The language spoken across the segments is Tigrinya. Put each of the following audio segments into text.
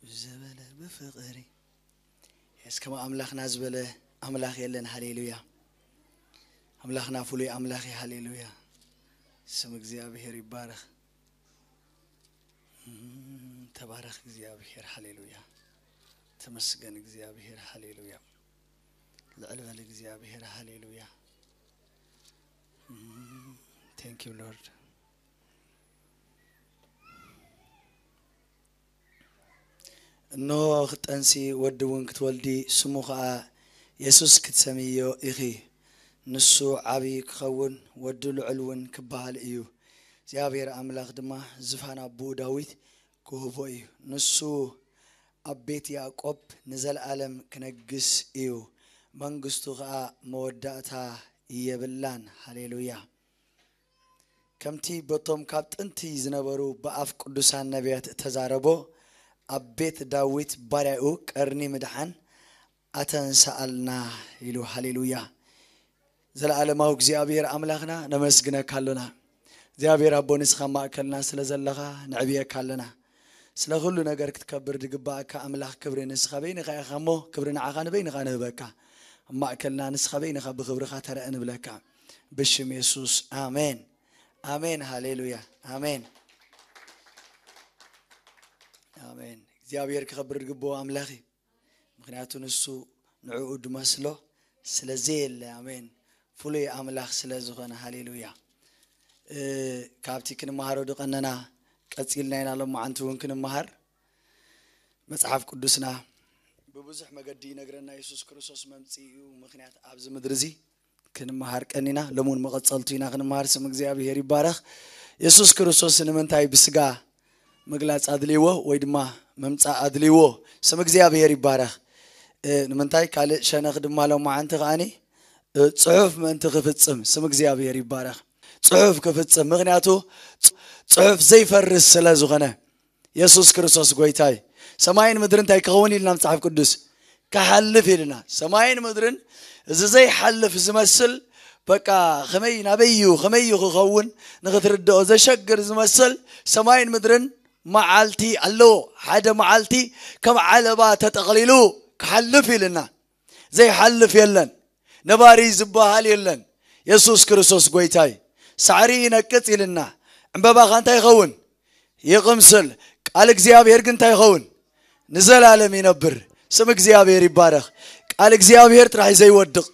ዝበለ ብፍቕሪ የስ ከማ ኣምላኽና ዝበለ ኣምላኽ የለን። ሃሌሉያ። ኣምላኽና ፍሉይ ኣምላኽ እዩ። ሃሌሉያ። ስም እግዚኣብሔር ይባረኽ። እም፣ ተባረኽ እግዚኣብሔር። ሃሌሉያ። ተመስገን እግዚኣብሔር። ሃሌሉያ። ልዕል በል እግዚኣብሔር። ሃሌሉያ። እም፣ thank you Lord። እነሆ ክጠንሲ ወዲ እውን ክትወልዲ፣ ስሙ ኸዓ የሱስ ክትሰምይዮ ኢኺ። ንሱ ዓብዪ ክኸውን፣ ወዲ ልዑል እውን ክበሃል እዩ። እግዚኣብሔር ኣምላኽ ድማ ዝፋን ኣቦኡ ዳዊት ክህቦ እዩ። ንሱ ኣብ ቤት ያዕቆብ ንዘለኣለም ክነግስ እዩ፣ መንግስቱ ኸዓ መወዳእታ የብላን። ሃሌሉያ። ከምቲ በቶም ካብ ጥንቲ ዝነበሩ ብኣፍ ቅዱሳን ነቢያት እተዛረቦ፣ ኣብ ቤት ዳዊት ባርያኡ ቀርኒ ምድሓን ኣተንስኣልና ኢሉ። ሃሌሉያ። ዘለዓለማዊ እግዚኣብሔር ኣምላኽና ነመስግነካ ኣሎና። እግዚኣብሔር ኣቦ ንስኻ ኣብ ማእከልና ስለ ዘለኻ ነዕብየካ ኣለና። ስለ ኩሉ ነገር ክትከብር ዝግባኣካ ኣምላኽ ክብሪ ንስኻ በይንኻ ኢኻ እሞ ክብሪ ንዓኻ ንበይንኻ ንህበካ። ኣብ ማእከልና ንስኻ በይንኻ ብክብርኻ ተረአ ንብለካ። ብሽም የሱስ ኣሜን። ኣሜን። ሃሌሉያ። ኣሜን። ኣሜን። እግዚኣብሔር ክኸብር ዝግብኦ ኣምላኽ እዩ። ምኽንያቱ ንሱ ንዕኡ ድመስሎ ስለ ዘየለ። ኣሜን። ፍሉይ ኣምላኽ ስለ ዝኾነ። ሃሌሉያ። እ፣ ካብቲ ክንመሃሮ ድቐነና ቀጺልና ኢና ሎማዓንቲ እውን ክንመሃር። መጽሓፍ ቅዱስና ብብዙሕ መገዲ ይነግረና። የሱስ ክርስቶስ መምጽኢኡ ምኽንያት ኣብዚ ምድሪ እዚ ክንመሃር ቀኒና። ሎሚ እውን መቐጸልቱ ኢና ክንመሃር። ስም እግዚኣብሔር ይባረኽ። የሱስ ክርስቶስ ንምንታይ ብስጋ ምግላጽ ኣድልይዎ ወይ ድማ ምምጻእ ኣድልይዎ? ስም እግዚኣብሔር ይባረኽ። እ፣ ንምንታይ ካልእ ሸነኽ ድማ ሎማዓንቲ ከኣኒ፣ እ፣ ጽሑፍ ምእንቲ ክፍጽም። ስም እግዚኣብሔር ይባረኽ። ጽሑፍ ክፍጽም። ምኽንያቱ ጽ-፣ ጽሑፍ ዘይፈርስ ስለ ዝኾነ። የሱስ ክርስቶስ ጎይታይ። ሰማይን ምድርን እንታይ ክኸውን ኢልና መጽሓፍ ቅዱስ? ክሓልፍ ኢልና። ሰማይን ምድርን እዚ ዘይሓልፍ ዝመስል፣ በቃ ከመይ ናበይ እዩ፣ ከመይ እዩ ክኸውን ንክትርድኦ ዘሸግር ዝመስል፣ ሰማይን ምድርን መዓልቲ ኣለዎ። ሓደ መዓልቲ ከም ዓለባ ተጠቕሊሉ ክሓልፍ ኢልና። ዘይሓልፍ የለን። ነባሪ ዝበሃል የለን። የሱስ ክርስቶስ ጎይታይ። ሳዕሪ ይነቅጽ ኢልና። ዕምበባኻ እንታይ ይኸውን? ይቕምስል። ቃል እግዚኣብሔር ግን እንታይ ይኸውን? ንዘላለም ይነብር። ስም እግዚኣብሔር ይባረኽ። ቃል እግዚኣብሔር ጥራሕ እዩ ዘይወድቕ፣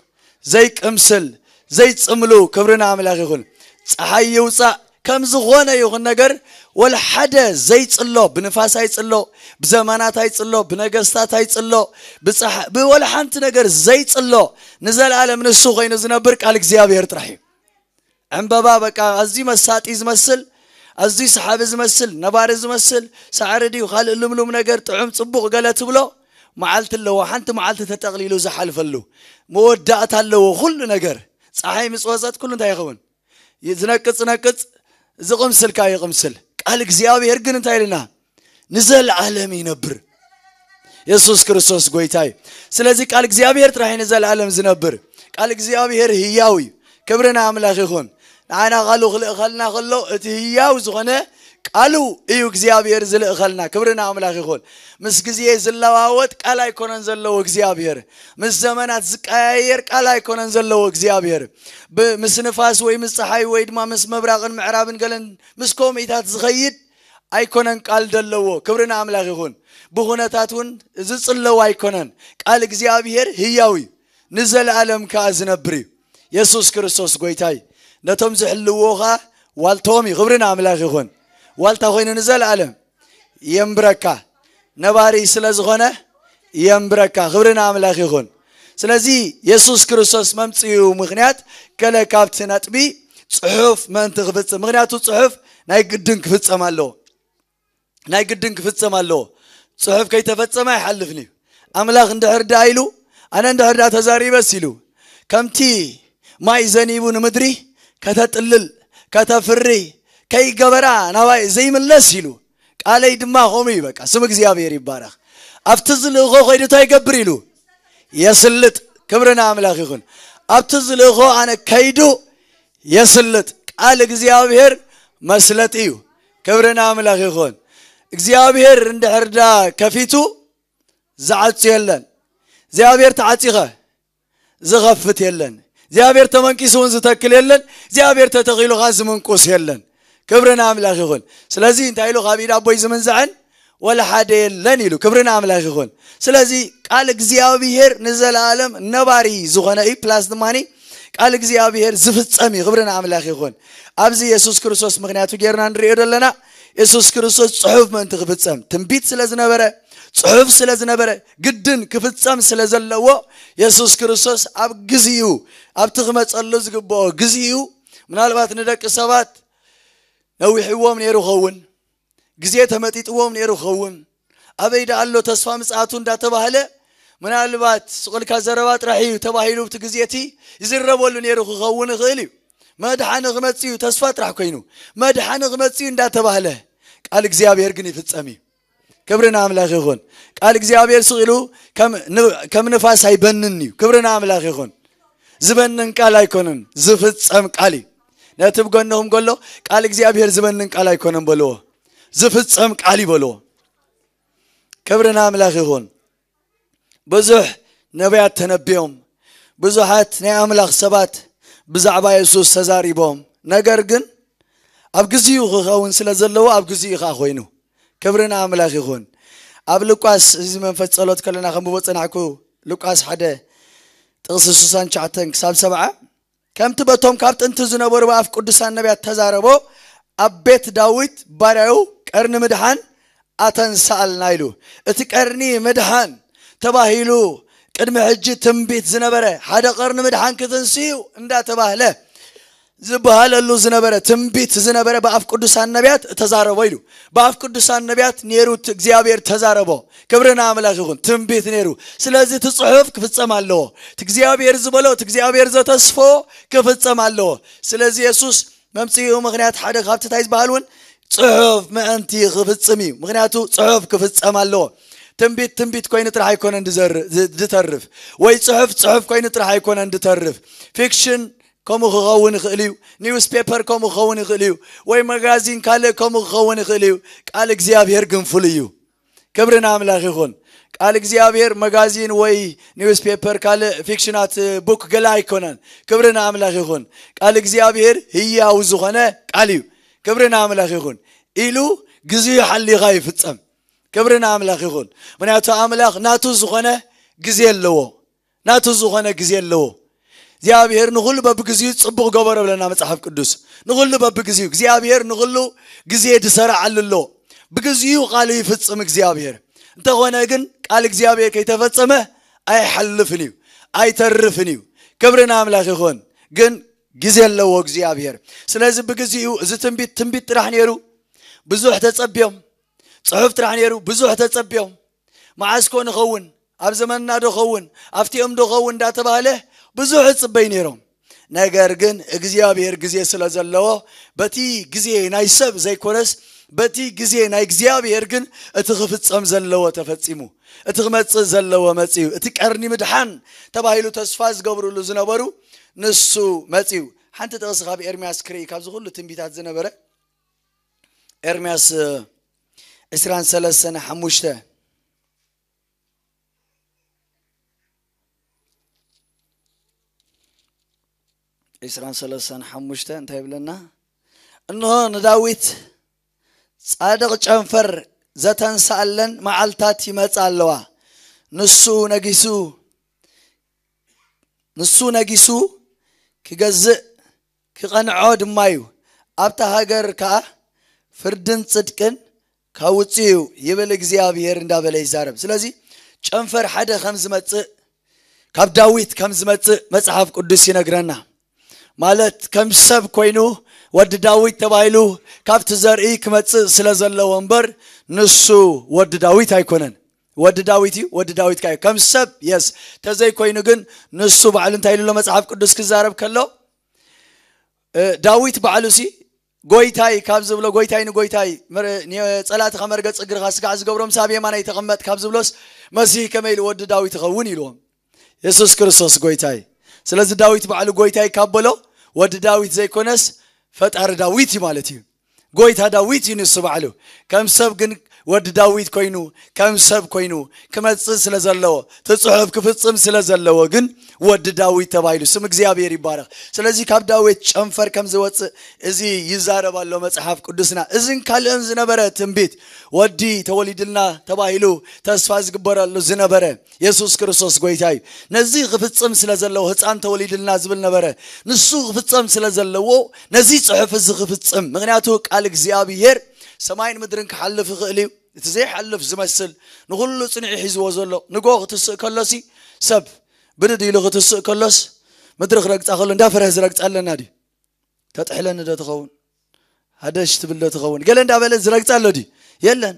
ዘይቅምስል፣ ዘይጽምሉ። ክብሪ ንኣምላኽ ይኹን። ጸሓይ ይውጻእ፣ ከም ዝኾነ ይኹን ነገር፣ ወላ ሓደ ዘይጽሎ፣ ብንፋስ ኣይጽሎ፣ ብዘመናት ኣይጽሎ፣ ብነገስታት ኣይጽሎ፣ ብጸሓ-፣ ብወላ ሓንቲ ነገር ዘይጽሎ፣ ንዘለኣለም ንሱ ኮይኑ ዝነብር ቃል እግዚኣብሔር ጥራሕ እዩ። ዕምበባ በቃ ኣዝዩ መሳጢ ዝመስል፣ ኣዝዩ ሰሓቢ ዝመስል፣ ነባሪ ዝመስል፣ ሳዕሪ ድዩ ካልእ ልምሉም ነገር፣ ጥዑም ጽቡቕ ገለ ትብሎ፣ መዓልቲ ኣለዎ። ሓንቲ መዓልቲ ተጠቕሊሉ ዝሓልፈሉ መወዳእታ ኣለዎ። ኩሉ ነገር፣ ጸሓይ ምስ ወጸት ኩሉ እንታይ ይኸውን? ይ-፣ ዝነቅጽ ነቅጽ፣ ዝቕምስል ከኣ ይቕምስል። ቃል እግዚኣብሔር ግን እንታይ ኢልና? ንዘለዓለም ይነብር። የሱስ ክርስቶስ ጎይታ እዩ። ስለዚ ቃል እግዚኣብሔር ጥራሕ እዩ ንዘለዓለም ዝነብር። ቃል እግዚኣብሔር ህያው እዩ። ክብሪ ንኣምላኽ ይኹን። ንዓና ቃሉ ክልእኸልና ከሎ፣ እቲ ህያው ዝኾነ ቃሉ እዩ እግዚኣብሔር ዝልእኸልና። ክብሪ ንኣምላኽ ይኹን። ምስ ግዜ ዝለዋወጥ ቃል ኣይኮነን ዘለዎ እግዚኣብሔር። ምስ ዘመናት ዝቀያየር ቃል ኣይኮነን ዘለዎ እግዚኣብሔር። ብ-፣ ምስ ንፋስ ወይ ምስ ጸሓይ ወይ ድማ ምስ ምብራቕን ምዕራብን ገለን ምስ ኮሚታት ዝኸይድ ኣይኮነን ቃል ዘለዎ። ክብሪ ንኣምላኽ ይኹን። ብኹነታት እውን ዝጽለው ኣይኮነን። ቃል እግዚኣብሔር ህያው እዩ፣ ንዘለኣለም ከኣ ዝነብር እዩ። የሱስ ክርስቶስ ጎይታ እዩ። ነቶም ዝሕልዎ ኸኣ ዋልታኦም እዩ። ክብሪ ንኣምላኽ ይኹን። ዋልታ ኮይኑ ንዘለኣለም የንብረካ። ነባሪ ስለ ዝኾነ የንብረካ። ክብሪ ንኣምላኽ ይኹን። ስለዚ የሱስ ክርስቶስ መምጽኡ ምኽንያት ገለ ካብቲ ነጥቢ ጽሑፍ ምእንቲ ክፍጽም። ምኽንያቱ ጽሑፍ ናይ ግድን ክፍጸም ኣለዎ። ናይ ግድን ክፍጸም ኣለዎ። ጽሑፍ ከይተፈጸመ ኣይሓልፍን እዩ። ኣምላኽ እንድሕር ደኣ ኢሉ፣ ኣነ እንድሕር ደኣ ተዛሪበስ ኢሉ፣ ከምቲ ማይ ዘኒቡ ንምድሪ ከተጥልል፣ ከተፍሪ፣ ከይገበራ ናባይ ዘይምለስ ኢሉ፣ ቃለይ ድማ ከምኡ እዩ። በቃ ስም እግዚኣብሔር ይባረኽ። ኣብቲ ዝልእኾ ከይዱ እንታይ ይገብር ኢሉ? የስልጥ። ክብሪ ንኣምላኽ ይኹን። ኣብቲ ዝልእኾ ኣነ ከይዱ የስልጥ። ቃል እግዚኣብሔር መስለጢ እዩ። ክብሪ ንኣምላኽ ይኹን። እግዚኣብሔር እንድሕር ዳ ከፊቱ ዝዓጹ የለን። እግዚኣብሔር ተዓጺኸ ዝኸፍት የለን። እግዚኣብሔር ተመንቂሱ እውን ዝተክል የለን። እግዚኣብሔር ተተኺሉ ኸዓ ዝምንቁስ የለን። ክብሪ ንኣምላኽ ይኹን። ስለዚ እንታይ ኢሉ? ካብ ኢድ ኣቦይ ዝምንዝዐን ወላ ሓደ የለን ኢሉ። ክብሪ ንኣምላኽ ይኹን። ስለዚ ቃል እግዚኣብሔር ንዘለኣለም ነባሪ ዝኾነ እዩ። ፕላስ ድማኒ ቃል እግዚኣብሔር ዝፍጸም እዩ። ክብሪ ንኣምላኽ ይኹን። ኣብዚ የሱስ ክርስቶስ ምኽንያቱ ጌርና ንሪኦ ዘለና። የሱስ ክርስቶስ ጽሑፍ ምእንቲ ክፍጸም ትንቢት ስለ ዝነበረ፣ ጽሑፍ ስለ ዝነበረ፣ ግድን ክፍጸም ስለ ዘለዎ፣ የሱስ ክርስቶስ ኣብ ግዜኡ፣ ኣብቲ ክመጸሉ ዝግብኦ ግዜኡ፣ ምናልባት ንደቂ ሰባት ነዊሕዎም ነይሩ ኸውን፣ ግዜ ተመጢጥዎም ነይሩ ኸውን፣ ኣበይ ደኣ ኣሎ ተስፋ ምጽኣቱ እንዳተባህለ፣ ምናልባት ስቕ ኢልካ ዘረባ ጥራሕ እዩ ተባሂሉ፣ ኣብቲ ግዜ እቲ ይዝረበሉ ነይሩ ክኸውን ይኽእል እዩ። መድሓኒ ክመጽእ እዩ ተስፋ ጥራሕ ኮይኑ፣ መድሓኒ ክመጽእ እዩ እንዳተባህለ፣ ቃል እግዚኣብሔር ግን ይፍጸም እዩ። ክብሪ ንኣምላኽ ይኹን። ቃል እግዚኣብሔር ስቕ ኢሉ ከም ን-፣ ከም ንፋስ ኣይበንን እዩ። ክብሪ ንኣምላኽ ይኹን። ዝበንን ቃል ኣይኮነን፣ ዝፍጸም ቃል እዩ። ነቲ ብጎንኹም ከሎ፣ ቃል እግዚኣብሔር ዝበንን ቃል ኣይኮነን በልዎ፣ ዝፍጸም ቃል እዩ በልዎ። ክብሪ ንኣምላኽ ይኹን። ብዙሕ ነቢያት ተነቢዮም፣ ብዙሓት ናይ ኣምላኽ ሰባት ብዛዕባ የሱስ ተዛሪቦም። ነገር ግን ኣብ ግዜኡ ክኸውን ስለ ዘለዎ፣ ኣብ ግዜኡ ኸዓ ኮይኑ። ክብሪ ንኣምላኽ ይኹን። ኣብ ሉቃስ፣ እዚ መንፈስ ጸሎት ከለና ከንብቦ ጸናሕኩ፣ ሉቃስ ሓደ ጥቕሲ ስሳን ትሽዓተን ክሳብ ሰብዓ፣ ከምቲ በቶም ካብ ጥንቲ ዝነበሩ ብኣፍ ቅዱሳን ነቢያት ተዛረቦ፣ ኣብ ቤት ዳዊት ባርያኡ ቀርኒ ምድሓን ኣተንሳኣልና ኢሉ። እቲ ቀርኒ ምድሓን ተባሂሉ ቅድሚ ሕጂ ትንቢት ዝነበረ፣ ሓደ ቀርኒ ምድሓን ክትንስኡ እንዳተባህለ ዝበሃለሉ ዝነበረ፣ ትንቢት ዝነበረ ብኣፍ ቅዱሳን ነቢያት እተዛረቦ ኢሉ። ብኣፍ ቅዱሳን ነቢያት ነይሩ፣ እቲ እግዚኣብሔር ተዛረቦ። ክብሪ ንኣምላኽ ይኹን። ትንቢት ነይሩ። ስለዚ እቲ ጽሑፍ ክፍጸም ኣለዎ። እቲ እግዚኣብሔር ዝበሎ፣ እቲ እግዚኣብሔር ዘተስፎ ክፍጸም ኣለዎ። ስለዚ የሱስ መምጽኢኡ ምኽንያት ሓደ ካብቲ እንታይ ዝበሃል እውን ጽሑፍ ምእንቲ ክፍጽም እዩ። ምኽንያቱ ጽሑፍ ክፍጸም ኣለዎ። ትንቢት ትንቢት ኮይኑ ጥራሕ ኣይኮነን ዝዘር-፣ ዝ-፣ ዝተርፍ፣ ወይ ጽሑፍ ጽሑፍ ኮይኑ ጥራሕ ኣይኮነን ዝተርፍ። ፊክሽን ከምኡ ክኸውን ይኽእል እዩ። ኒውስ ፔፐር ከምኡ ክኸውን ይኽእል እዩ። ወይ መጋዚን ካልእ ከምኡ ክኸውን ይኽእል እዩ። ቃል እግዚኣብሔር ግን ፍሉይ እዩ። ክብሪ ንኣምላኽ ይኹን። ቃል እግዚኣብሔር መጋዚን ወይ ኒውስ ፔፐር ካልእ ፊክሽናት ቡክ ገለ ኣይኮነን። ክብሪ ንኣምላኽ ይኹን። ቃል እግዚኣብሔር ህያው ዝኾነ ቃል እዩ። ክብሪ ንኣምላኽ ይኹን። ኢሉ ግዜኡ ሓሊኻ ይፍጸም። ክብሪ ንኣምላኽ ይኹን። ምኽንያቱ ኣምላኽ ናቱ ዝኾነ ግዜ ኣለዎ። ናቱ ዝኾነ ግዜ ኣለዎ። እግዚኣብሔር ንኹሉ በብግዜኡ ጽቡቕ ገበሮ ብለና መጽሓፍ ቅዱስ። ንኹሉ በብግዜኡ፣ እግዚኣብሔር ንኹሉ ግዜ ዝሰርዓሉ ኣሎ። ብግዜኡ ቃሉ ይፍጽም እግዚኣብሔር። እንተኾነ ግን ቃል እግዚኣብሔር ከይተፈጸመ ኣይሓልፍን እዩ፣ ኣይተርፍን እዩ። ክብሪ ንኣምላኽ ይኹን። ግን ግዜ ኣለዎ እግዚኣብሔር። ስለዚ ብግዜኡ እዚ ትንቢት ትንቢት ጥራሕ ነይሩ። ብዙሕ ተጸብዮም። ጽሑፍ ጥራሕ ነይሩ። ብዙሕ ተጸብዮም። መዓስ ኮ ንኸውን? ኣብ ዘመንና ዶ ኸውን? ኣብቲኦም ዶ ኸውን? እንዳተባህለ ብዙሕ እጽበይ ነይሮም። ነገር ግን እግዚኣብሔር ግዜ ስለ ዘለዎ፣ በቲ ግዜ ናይ ሰብ ዘይኮነስ፣ በቲ ግዜ ናይ እግዚኣብሔር ግን እቲ ክፍጸም ዘለዎ ተፈጺሙ። እቲ ክመጽእ ዘለዎ መጺኡ። እቲ ቀርኒ ምድሓን ተባሂሉ ተስፋ ዝገብሩሉ ዝነበሩ ንሱ መጺኡ። ሓንቲ ጥቕሲ ካብ ኤርምያስ ክርኢ፣ ካብዚ ኩሉ ትንቢታት ዝነበረ፣ ኤርምያስ ዕስራን ሰለስተን ሓሙሽተ። ዕስራን ሰለስተን ሓሙሽተ እንታይ ይብለና? እንሆ ንዳዊት ጻድቕ ጨንፈር ዘተንሳኣለን መዓልታት ይመጻ ኣለዋ። ንሱ ነጊሱ፣ ንሱ ነጊሱ ክገዝእ ክቐንዖ ድማ እዩ። ኣብታ ሃገር ከኣ ፍርድን ጽድቅን ካውጽእ እዩ ይብል እግዚኣብሔር እንዳበለ ይዛረብ። ስለዚ ጨንፈር ሓደ ከም ዝመጽእ፣ ካብ ዳዊት ከም ዝመጽእ መጽሓፍ ቅዱስ ይነግረና። ማለት ከም ሰብ ኮይኑ ወዲ ዳዊት ተባሂሉ ካብቲ ዘርኢ ክመጽእ ስለ ዘለዎ እምበር ንሱ ወዲ ዳዊት ኣይኮነን። ወዲ ዳዊት እዩ፣ ወዲ ዳዊት ካዩ ከም ሰብ የስ ተዘይኮይኑ ግን ንሱ ባዕሉ እንታይ ኢሉ ኣሎ መጽሓፍ ቅዱስ ክዛረብ ከሎ እ፣ ዳዊት ባዕሉ ሲ ጎይታይ ካብ ዝብሎ፣ ጎይታይ ንጎይታይ መረ-፣ ጸላእትኻ መርገጽ እግርኻ ስጋዕ ዝገብሮም ሳብ የማናይ ተቐመጥ ካብ ዝብሎስ መሲህ ከመይ ኢሉ ወዲ ዳዊት ይኸውን ኢልዎም። የሱስ ክርስቶስ ጎይታይ። ስለዚ ዳዊት ባዕሉ ጎይታይ ካብ በሎ ወዲ ዳዊት ዘይኮነስ ፈጣሪ ዳዊት እዩ ማለት እዩ። ጎይታ ዳዊት እዩ ንሱ ባዕሉ። ከም ሰብ ግን ወዲ ዳዊት ኮይኑ ከም ሰብ ኮይኑ ክመጽእ ስለ ዘለዎ እቲ ጽሑፍ ክፍጽም ስለ ዘለዎ ግን ወዲ ዳዊት ተባሂሉ ስም እግዚኣብሔር ይባረኽ። ስለዚ ካብ ዳዊት ጨንፈር ከም ዝወጽእ እዚ ይዛረብ ኣሎ መጽሓፍ ቅዱስና። እዝን ካልእን ዝነበረ ትንቢት ወዲ ተወሊድልና ተባሂሉ ተስፋ ዝግበረሉ ዝነበረ የሱስ ክርስቶስ ጎይታ እዩ። ነዚ ክፍጽም ስለ ዘለዎ ህፃን ተወሊድልና ዝብል ነበረ። ንሱ ክፍጸም ስለ ዘለዎ ነዚ ጽሑፍ እዚ ክፍጽም፣ ምክንያቱ ቃል እግዚኣብሔር ሰማይን ምድርን ክሓልፍ ይኽእል እዩ። እቲ ዘይሓልፍ ዝመስል ንኹሉ ጽንዒ ሒዝዎ ዘሎ ንጎ ክትስእ ከሎሲ ሰብ ብድድ ኢሉ ክትስእ ከሎስ ምድሪ ክረግጻ ከሎ እንዳፈረህ ዝረግጻ ኣለና ድዩ? ተጥሕለኒ ዶ ትኸውን? ሃደሽ ትብል ዶ ትኸውን? ገለ እንዳበለ ዝረግጻ ኣሎ ድዩ? የለን።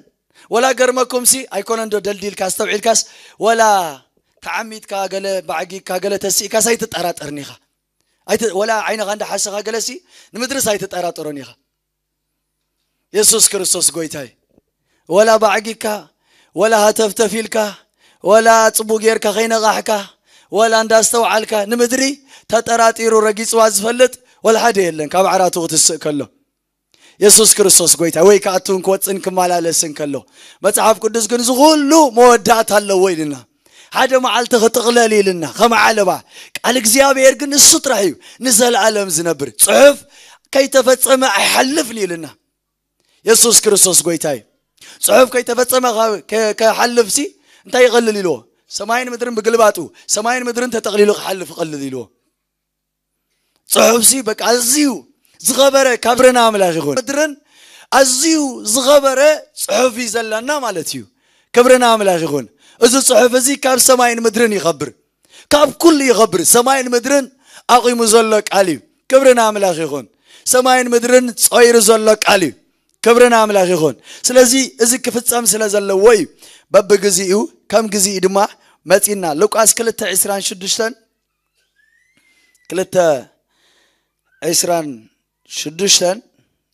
ወላ ገርመኩም ሲ ኣይኮነን ዶ ደልዲልካ ኣስተውዒልካስ ወላ ተዓሚትካ ገለ ባዕጊካ ገለ ተሲእካስ ኣይትጠራጠርን ኢኻ። ኣይት- ወላ ዓይንኻ እንዳሓሰኻ ገለሲ ንምድርስ ኣይትጠራጠሮን ኢኻ። የሱስ ክርስቶስ ጎይታይ። ወላ ባዕጊካ ወላ ሃተፍተፍ ኢልካ ወላ ጽቡቅ ጌርካ ከይነቃሕካ ወላ እንዳስተውዓልካ ንምድሪ ተጠራጢሩ ረጊጽዋ ዝፈልጥ ወላ ሓደ የለን። ካብ ዓራቱ ክትስእ ከሎ የሱስ ክርስቶስ ጎይታ ወይ ክኣቱን ክወፅን ክመላለስን ከሎ መጽሓፍ ቅዱስ ግን ዝኩሉ መወዳእታ ኣለዎ ኢልና ሓደ መዓልቲ ክጥቕለል ኢልና ከም ዓለባ ቃል እግዚኣብሔር ግን እሱ ጥራሕ እዩ ንዘለኣለም ዝነብር ጽሑፍ ከይተፈጸመ ኣይሓልፍን ኢልና የሱስ ክርስቶስ ጎይታ እዩ። ጽሑፍ ከይተፈጸመ ከ- ከ- ከሓልፍ ሲ እንታይ ይቐልል ኢልዎ? ሰማይን ምድርን ብግልባጡ ሰማይን ምድርን ተጠቕሊሉ ክሓልፍ ይቐልል ኢልዎ። ጽሑፍ ሲ በቃ ኣዝዩ ዝኸበረ ካብርና ኣምላኽ ይኹን ምድርን ኣዝዩ ዝኸበረ ጽሑፍ እዩ ዘለና ማለት እዩ። ክብርና ኣምላኽ ይኹን። እዚ ጽሑፍ እዚ ካብ ሰማይን ምድርን ይኸብር ካብ ኩሉ ይኸብር ሰማይን ምድርን ኣቑሙ ዘሎ ቃል እዩ። ክብርን ኣምላኽ ይኹን። ሰማይን ምድርን ጾይሩ ዘሎ ቃል እዩ። ክብርን ኣምላኽ ይኹን። ስለዚ እዚ ክፍጸም ስለ ዘለዎ እዩ በብግዚኡ ከም ግዚኡ ድማ መጺና ሉቃስ ክልተ ዕስራን ሽዱሽተን ክልተ ዕስራን ሽዱሽተን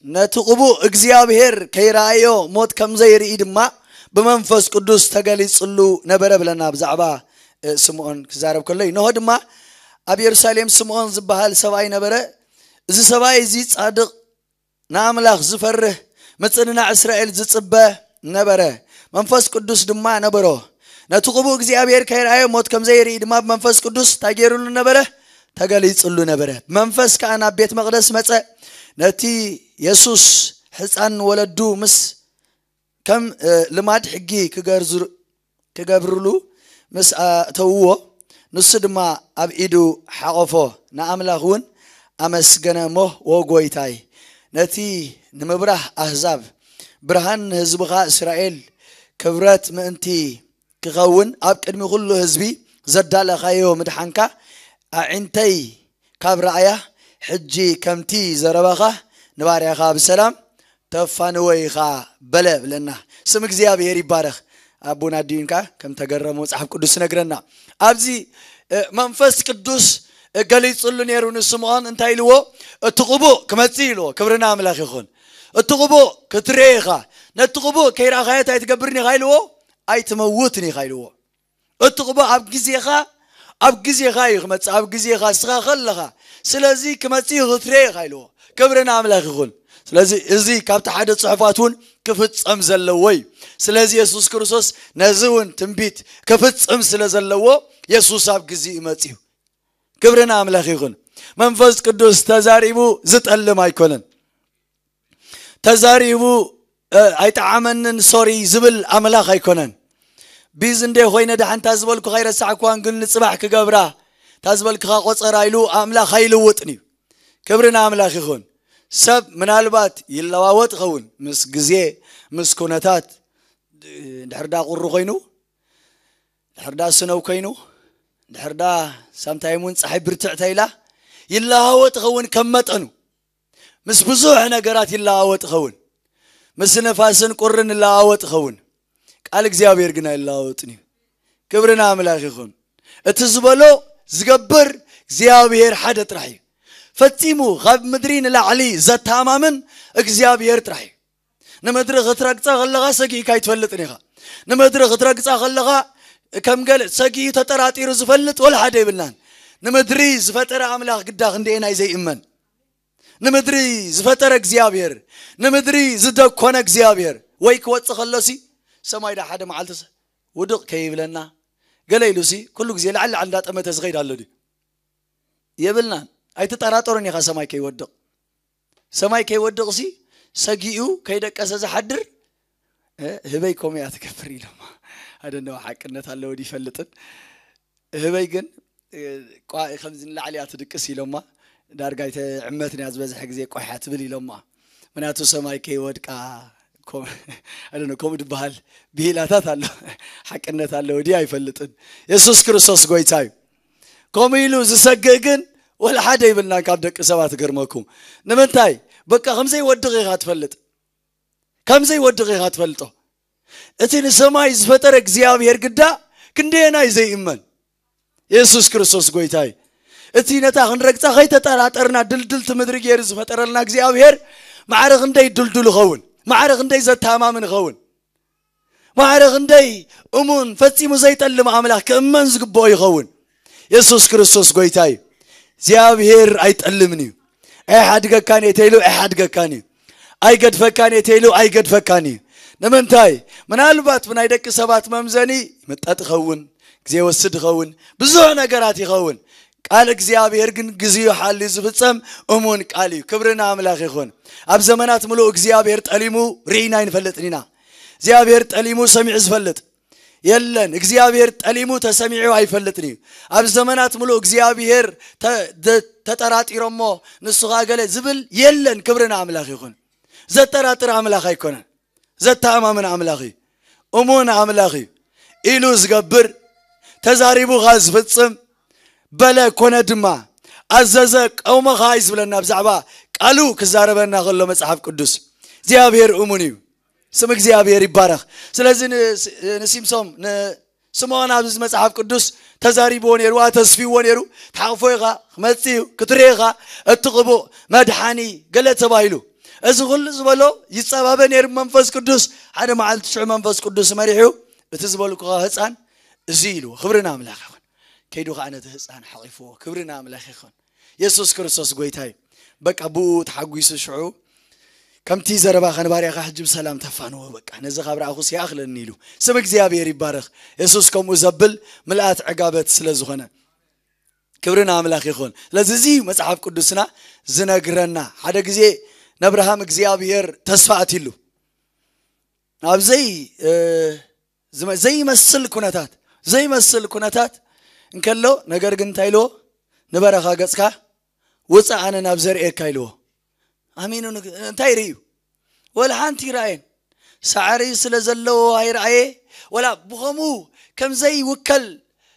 ነቲ ቅቡእ እግዚኣብሔር ከይረኣዮ ሞት ከም ዘይርኢ ድማ ብመንፈስ ቅዱስ ተገሊጽሉ ነበረ ብለና ብዛዕባ ስምዖን ክዛረብ ከሎ እዩ። ንሆ ድማ ኣብ የሩሳሌም ስምዖን ዝበሃል ሰብኣይ ነበረ። እዚ ሰብኣይ እዚ ጻድቕ ንኣምላኽ ዝፈርህ ምጽንናዕ እስራኤል ዝጽበ ነበረ። መንፈስ ቅዱስ ድማ ነበሮ። ነቲ ቅቡእ እግዚኣብሔር ከይረኣዮ ሞት ከም ዘይርኢ ድማ ብመንፈስ ቅዱስ እንታይ ገይሩሉ ነበረ? ተገሊጽሉ ነበረ። መንፈስ ከኣ ናብ ቤት መቕደስ መጸ። ነቲ የሱስ ሕፃን ወለዱ ምስ ከም ልማድ ሕጊ ክገርዝሩ ክገብርሉ ምስ ኣእተውዎ ንሱ ድማ ኣብ ኢዱ ሓቐፎ ንኣምላኽ እውን ኣመስገነ እሞ ወ ጎይታይ ነቲ ንምብራህ ኣህዛብ ብርሃን ንህዝብኻ እስራኤል ክብረት ምእንቲ ክኸውን ኣብ ቅድሚ ኩሉ ህዝቢ ዘዳለኻዮ ምድሓንካ ኣዒንተይ ካብ ረኣያ ሕጂ ከምቲ ዘረባኻ ንባርያኻ ብሰላም ተፋንዎ ኢኻ በለ ብለና። ስም እግዚኣብሔር ይባረኽ። ኣቦና ኣዲኡን ከኣ ከም ተገረሙ መጽሓፍ ቅዱስ ይነግረና። ኣብዚ መንፈስ ቅዱስ ገሊጽሉ ነይሩ ንስምዖን እንታይ ኢልዎ? እቲ ቅቡእ ክመጽእ ኢልዎ። ክብርና ኣምላኽ ይኹን። እቲ ቅቡእ ክትሬ ኢኻ። ነቲ ቅቡእ ከይረኣኻዮ እንታይ ትገብርን ኢኻ ኢልዎ? ኣይትመውትን ኢኻ ኢልዎ። እቲ ቅቡእ ኣብ ግዜኻ ኣብ ግዜኻ እዩ ክመጽእ ኣብ ግዜኻ እስኻ ከለኻ ስለዚ ክመጽእ እዩ ክትሬ ኢኻ ኢልዎ። ክብሪ ንኣምላኽ ይኹን። ስለዚ እዚ ካብቲ ሓደ ጽሑፋት እውን ክፍጸም ዘለዎ እዩ። ስለዚ የሱስ ክርስቶስ ነዚ እውን ትንቢት ክፍጽም ስለ ዘለዎ የሱስ ኣብ ግዜኡ መጽዩ። ክብሪ ንኣምላኽ ይኹን። መንፈስ ቅዱስ ተዛሪቡ ዝጠልም ኣይኮነን። ተዛሪቡ ኣይጠዓመንን ሶሪ ዝብል ኣምላኽ ኣይኮነን። ቢዝ እንደ ኮይነ ደሓንታ ዝበልኩ ከይረሳዕኳን ግን ንፅባሕ ክገብራ እታ ዝበልክኻ ቆፀራ ኢሉ ኣምላኽ ኣይልውጥን እዩ። ክብሪ ንኣምላኽ ይኹን። ሰብ ምናልባት ይለዋወጥ ይኸውን ምስ ግዜ ምስ ኩነታት። ድሕር ዳ ቁሪ ኮይኑ ድሕር ዳ ስነው ኮይኑ ድሕር ዳ ሳምታይም እውን ፀሓይ ብርትዕ ተይላ ይለዋወጥ ይኸውን ከም መጠኑ ምስ ብዙሕ ነገራት ይለዋወጥ ይኸውን። ምስ ነፋስን ቁርን ይለዋወጥ ይኸውን። ቃል እግዚኣብሔር ግን ኣይለዋወጥን እዩ። ክብሪ ንኣምላኽ ይኹን። እቲ ዝበሎ ዝገብር እግዚኣብሔር ሓደ ጥራሕ እዩ። ፈጺሙ ካብ ምድሪ ንላዕሊ ዘተኣማምን እግዚኣብሔር ጥራሕ እዩ። ንምድሪ ክትረግጻ ከለኻ ሰጊእካ ኣይትፈልጥን ኢኻ። ንምድሪ ክትረግጻ ከለኻ ከም ገለ ሰጊኡ ተጠራጢሩ ዝፈልጥ ወላ ሓደ የብልናን። ንምድሪ ዝፈጠረ ኣምላኽ ግዳ ክንደየናይ ዘይእመን። ንምድሪ ዝፈጠረ እግዚኣብሔር ንምድሪ ዝደኮነ እግዚኣብሔር ወይ ክወፅእ ከሎሲ ሰማይ ዳ ሓደ መዓልቲ ውድቕ ከይብለና ገለ ኢሉሲ ኩሉ ግዜ ላዕሊ ላዕሊ እንዳጠመተ ዝኸይድ ኣሎ ድዩ? የብልናን። ኣይትጠራጠሩን ኢኻ ሰማይ ከይወድቕ። ሰማይ ከይወድቕሲ ሰጊኡ ከይደቀሰ ዝሓድር ህበይ ኮሚያ ትገብር ኢሎማ። ኣደነው ሓቅነት ኣለዎ ይፈልጥን ህበይ ግን ከምዚ ንላዕሊ እያ ትድቅስ ኢሎማ። ዳርጋ ይተ ዕመት ንያ ዝበዝሐ ግዜ ቆሕያ ትብል ኢሎማ። ምክንያቱ ሰማይ ከይወድቃ ከምኡ ዝበሃል ብሂላታት ኣሎ። ሓቅነት ኣለዎ ድዩ ኣይፈልጥን። የሱስ ክርስቶስ ጎይታ እዩ። ከምኡ ኢሉ ዝሰግእ ግን ወላ ሓደ ይብልናን ካብ ደቂ ሰባት። ገርመኩም ንምንታይ? በቃ ከምዘይወድቕ ኢኻ ትፈልጥ። ከምዘይወድቕ ኢኻ ትፈልጦ። እቲ ንሰማይ ዝፈጠረ እግዚኣብሔር ግዳ ክንደየናይ ዘይእመን። የሱስ ክርስቶስ ጎይታ እዩ። እቲ ነታ ክንረግጻ ከይተጠራጠርና ድልድልቲ ምድሪ ገይሩ ዝፈጠረልና እግዚኣብሔር ማዕረ ክንደይ ድልዱል ይኸውን፣ ማዕረ ክንደይ ዘተኣማምን ይኸውን፣ ማዕረ ክንደይ እሙን ፈጺሙ ዘይጠልም ኣምላኽ ክእመን ዝግብኦ ይኸውን። የሱስ ክርስቶስ ጎይታ እዩ። እግዚኣብሔር ኣይጠልምን እዩ። ኣይሓድገካን እየ ተይሉ ኣይሓድገካን እዩ። ኣይገድፈካን እየ ተይሉ ኣይገድፈካን እዩ። ንምንታይ? ምናልባት ብናይ ደቂ ሰባት መምዘኒ ይምጠጥ ይኸውን፣ ግዜ ይወስድ ይኸውን፣ ብዙሕ ነገራት ይኸውን። ቃል እግዚኣብሔር ግን ግዜኡ ሓልዩ ዝፍጸም እሙን ቃል እዩ። ክብሪ ንኣምላኽ ይኹን። ኣብ ዘመናት ምሉእ እግዚኣብሔር ጠሊሙ ርኢና ኣይንፈልጥን ኢና። እግዚኣብሔር ጠሊሙ ሰሚዑ ዝፈልጥ የለን። እግዚኣብሔር ጠሊሙ ተሰሚዑ ኣይፈልጥን እዩ። ኣብ ዘመናት ምሉእ እግዚኣብሔር ተ-፣ ደ-፣ ተጠራጢሮሞ ንሱ ኸኣ ገለ ዝብል የለን። ክብሪ ንኣምላኽ ይኹን። ዘጠራጥር ኣምላኽ ኣይኮነን። ዘተኣማምን ኣምላኽ እዩ። እሙን ኣምላኽ እዩ። ኢሉ ዝገብር፣ ተዛሪቡ ኸኣ ዝፍጽም፣ በለ ኮነ ድማ፣ ኣዘዘ ቆመ ኸኣ እዩ ዝብለና። ብዛዕባ ቃሉ ክዛረበና ከሎ መጽሓፍ ቅዱስ እግዚኣብሔር እሙን እዩ። ስም እግዚኣብሔር ይባረኽ። ስለዚ ን-፣ ንሲምሶም፣ ንስምዖን ኣብዚ መጽሓፍ ቅዱስ ተዛሪብዎ ነይሩ፣ ኣተስፊዎ ነይሩ። ትሓቕፎ ኢኻ፣ ክመጽእ እዩ፣ ክትርኢ ኢኻ፣ እቲ ቅቡእ መድሓኒ ገለ ተባሂሉ። እዚ ኩሉ ዝበሎ ይጸባበ ነይሩ መንፈስ ቅዱስ። ሓደ መዓልቲ ሽዑ መንፈስ ቅዱስ መሪሑ፣ እቲ ዝበልኩኻ ህፃን እዚ ኢልዎ። ክብሪ ንኣምላኽ ይኹን። ከይዱ ኸዓ ነቲ ህፃን ሓቒፍዎ። ክብሪ ንኣምላኽ ይኹን። የሱስ ክርስቶስ ጎይታ እዩ። በቃ ብኡ ተሓጒሱ ሽዑ ከምቲ ዘረባኻ ንባርያኻ ሕጂ ብሰላም ተፋንዎ። በቃ ነዚ ካብ ረኣኹስ ይኣኽለኒ ኢሉ። ስም እግዚኣብሔር ይባረኽ። የሱስ ከምኡ ዘብል ምልኣት ዕጋበት ስለ ዝኾነ ክብሪ ንኣምላኽ ይኹን። ስለዚ እዚ መጽሓፍ ቅዱስና ዝነግረና ሓደ ግዜ ነብርሃም እግዚኣብሔር ተስፋ ኣትይሉ ኣብ ዘይ-፣ እ፣ ዝመ-፣ ዘይመስል ኩነታት፣ ዘይመስል ኩነታት እንከሎ፣ ነገር ግን እንታይ ኢልዎ? ንበረኻ ገጽካ ውጻእ፣ ኣነ ናብ ዘርእየካ ኢልዎ። ኣሚኑ ንግ-፣ እንታይ ርእዩ? ወላ ሓንቲ ይረኣየን። ሳዕሪ ስለ ዘለዎ ኣይረኣየ። ወላ ብኸምኡ ከም ዘይውከል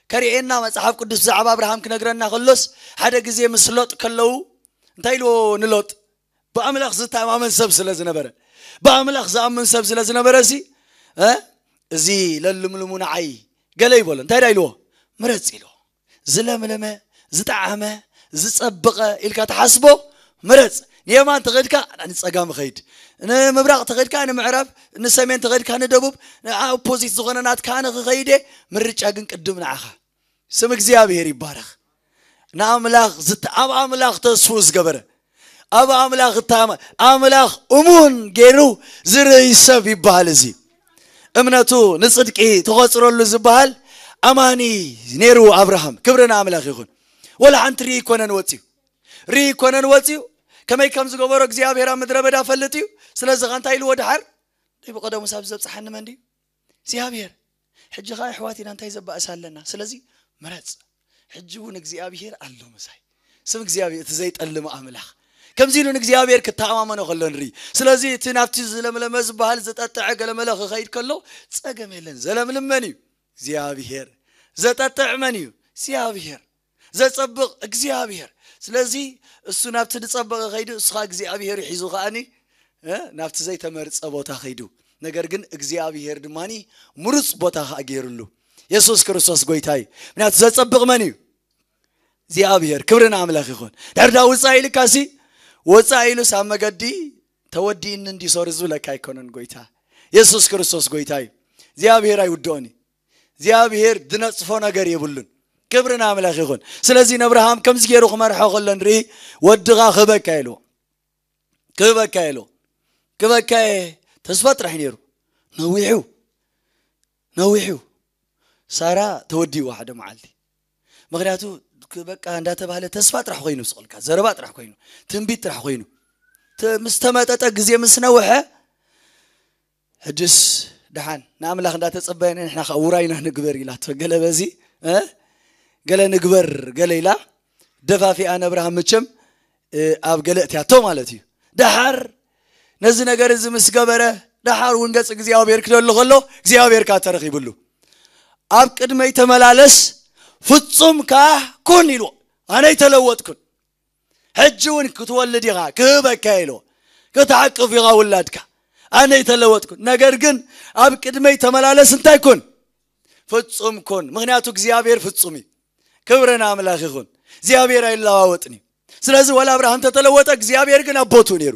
ከርእየና መጽሓፍ ቅዱስ ብዛዕባ ኣብርሃም ክነግረና ከሎስ፣ ሓደ ግዜ ምስ ሎጥ ከለዉ እንታይ ኢልዎ ንሎጥ? ብኣምላኽ ዝተኣማመን ሰብ ስለ ዝነበረ፣ ብኣምላኽ ዝኣምን ሰብ ስለ ዝነበረ ሲ፣ እ፣ እዚ ለልምልሙ ንዓይ ገለ ይበሎ። እንታይ ዳ ኢልዎ? ምረጽ ኢልዎ። ዝለምለመ፣ ዝጠዓመ፣ ዝጸበቐ ኢልካ ትሓስቦ ምረጽ። ንየማን ተኸድካ ንጸጋም ኸይድ፣ ንምብራቕ ተኸድካ ንምዕራብ፣ ንሰሜን ተኸድካ ንደቡብ፣ ኦፖዚት ዝኾነ ናትካ ኣነ ክኸይደ። ምርጫ ግን ቅድም ንዓኻ። ስም እግዚኣብሔር ይባረኽ። ንኣምላኽ ዝተ-፣ ኣብ ኣምላኽ ተስፉ ዝገበረ፣ ኣብ ኣምላኽ እታመ-፣ ኣምላኽ እሙን ገይሩ ዝርኢ ሰብ ይበሃል። እዚ እምነቱ ንጽድቂ ተቖጽረሉ ዝበሃል ኣማኒ ነይሩ ኣብርሃም። ክብሪ ንኣምላኽ ይኹን። ወላ ሓንቲ ርኢ ይኮነን ወጽዩ፣ ርኢ ይኮነን ወጽዩ። ከመይ ከም ዝገበሮ እግዚኣብሔር ኣብ ምድረ በዳ ፈልጥ እዩ። ስለዚ ኸ እንታይ ኢልዎ ድሓር? ደይ ብቐደሙ ሳብ ዘብጽሓኒ መን ድዩ? እግዚኣብሔር። ሕጂ ኸዓ ኣሕዋት ኢና እንታይ ዘባእስ ኣለና? ስለዚ ምረጽ። ሕጂ እውን እግዚኣብሔር ኣሎ ምሳይ። ስም እግዚኣብሔር እቲ ዘይጠልም ኣምላኽ። ከምዚ ኢሉ ንእግዚኣብሔር ክተኣማመኖ ከሎ ንርኢ። ስለዚ እቲ ናብቲ ዝለምለመ ዝበሃል ዝጠጥዐ ገለመለ ክኸይድ ከሎ ጸገም የለን። ዘለምልም መን እዩ? እግዚኣብሔር። ዘጠጥዕ መን እዩ? እግዚኣብሔር። ዘጸብቕ እግዚኣብሔር። ስለዚ እሱ ናብቲ ዝጸበቐ ከይዱ፣ እሱ ኸዓ እግዚኣብሔር ሒዙ ኸዓኒ፣ እ፣ ናብቲ ዘይተመርጸ ቦታ ከይዱ። ነገር ግን እግዚኣብሔር ድማኒ ምሩጽ ቦታ ኸዓ ገይሩሉ። የሱስ ክርስቶስ ጎይታ እዩ። ምክንያቱ ዘጸብቕ መን እዩ? እግዚኣብሔር። ክብሪ ንኣምላኽ ይኹን። ድሕር ዳ ውጻእ ኢልካሲ፣ ወጻእ ኢሉስ ኣብ መገዲ ተወዲእኒ እንዲ ሶሪ ዝብለካ ኣይኮነን ጎይታ። የሱስ ክርስቶስ ጎይታ እዩ። እግዚኣብሔር ኣይውድኦን እዩ። እግዚኣብሔር ዝነጽፎ ነገር የብሉን። ክብሪ ንኣምላኽ ይኹን። ስለዚ ንኣብርሃም ከምዚ ገይሩ ክመርሖ ከሎ ንርኢ፣ ወድኻ ክህበካ ኢልዎ። ክህበካ ኢልዎ። ክህበካ እየ፣ ተስፋ ጥራሕ ነይሩ። ነዊሑ ነዊሑ። ሳራ ተወዲእዋ ሓደ መዓልቲ። ምክንያቱ በቃ እንዳተባህለ ተስፋ ጥራሕ ኮይኑ ስቕልካ፣ ዘረባ ጥራሕ ኮይኑ፣ ትንቢት ጥራሕ ኮይኑ፣ ምስ ተመጠጠ፣ ግዜ ምስ ነውሐ፣ ሕጅስ ደሓን ንኣምላኽ እንዳተጸበየና ንሕና ከዓ ውራይና ንግበር ኢላቶ። ገለ በዚ ገለ ንግበር ገለ ኢላ ደፋፊኣ ነብርሃም መቸም ኣብ ገለ እትያቶ ማለት እዩ። ደሓር ነዚ ነገር እዚ ምስ ገበረ፣ ደሓር እውን ገጽ እግዚኣብሔር ክደሉ ከሎ እግዚኣብሔር ከዓ ተረኺብሉ። ኣብ ቅድመይ ተመላለስ፣ ፍጹም ከዓ ኩን ኢልዎ። ኣነ ኣይተለወጥኩን። ሕጂ እውን ክትወልድ ኢኻ፣ ክህበካ ኢልዎ። ክትሓቅፍ ኢኻ ውላድካ። ኣነ ኣይተለወጥኩን። ነገር ግን ኣብ ቅድመይ ተመላለስ፣ እንታይ ኩን? ፍጹም ኩን። ምክንያቱ እግዚኣብሔር ፍጹም እዩ። ክብሪ ንኣምላኽ ይኹን። እግዚኣብሔር ኣይለዋወጥን እዩ። ስለዚ ወላ ኣብርሃም ተተለወጠ፣ እግዚኣብሔር ግን ኣብ ቦትኡ ነይሩ።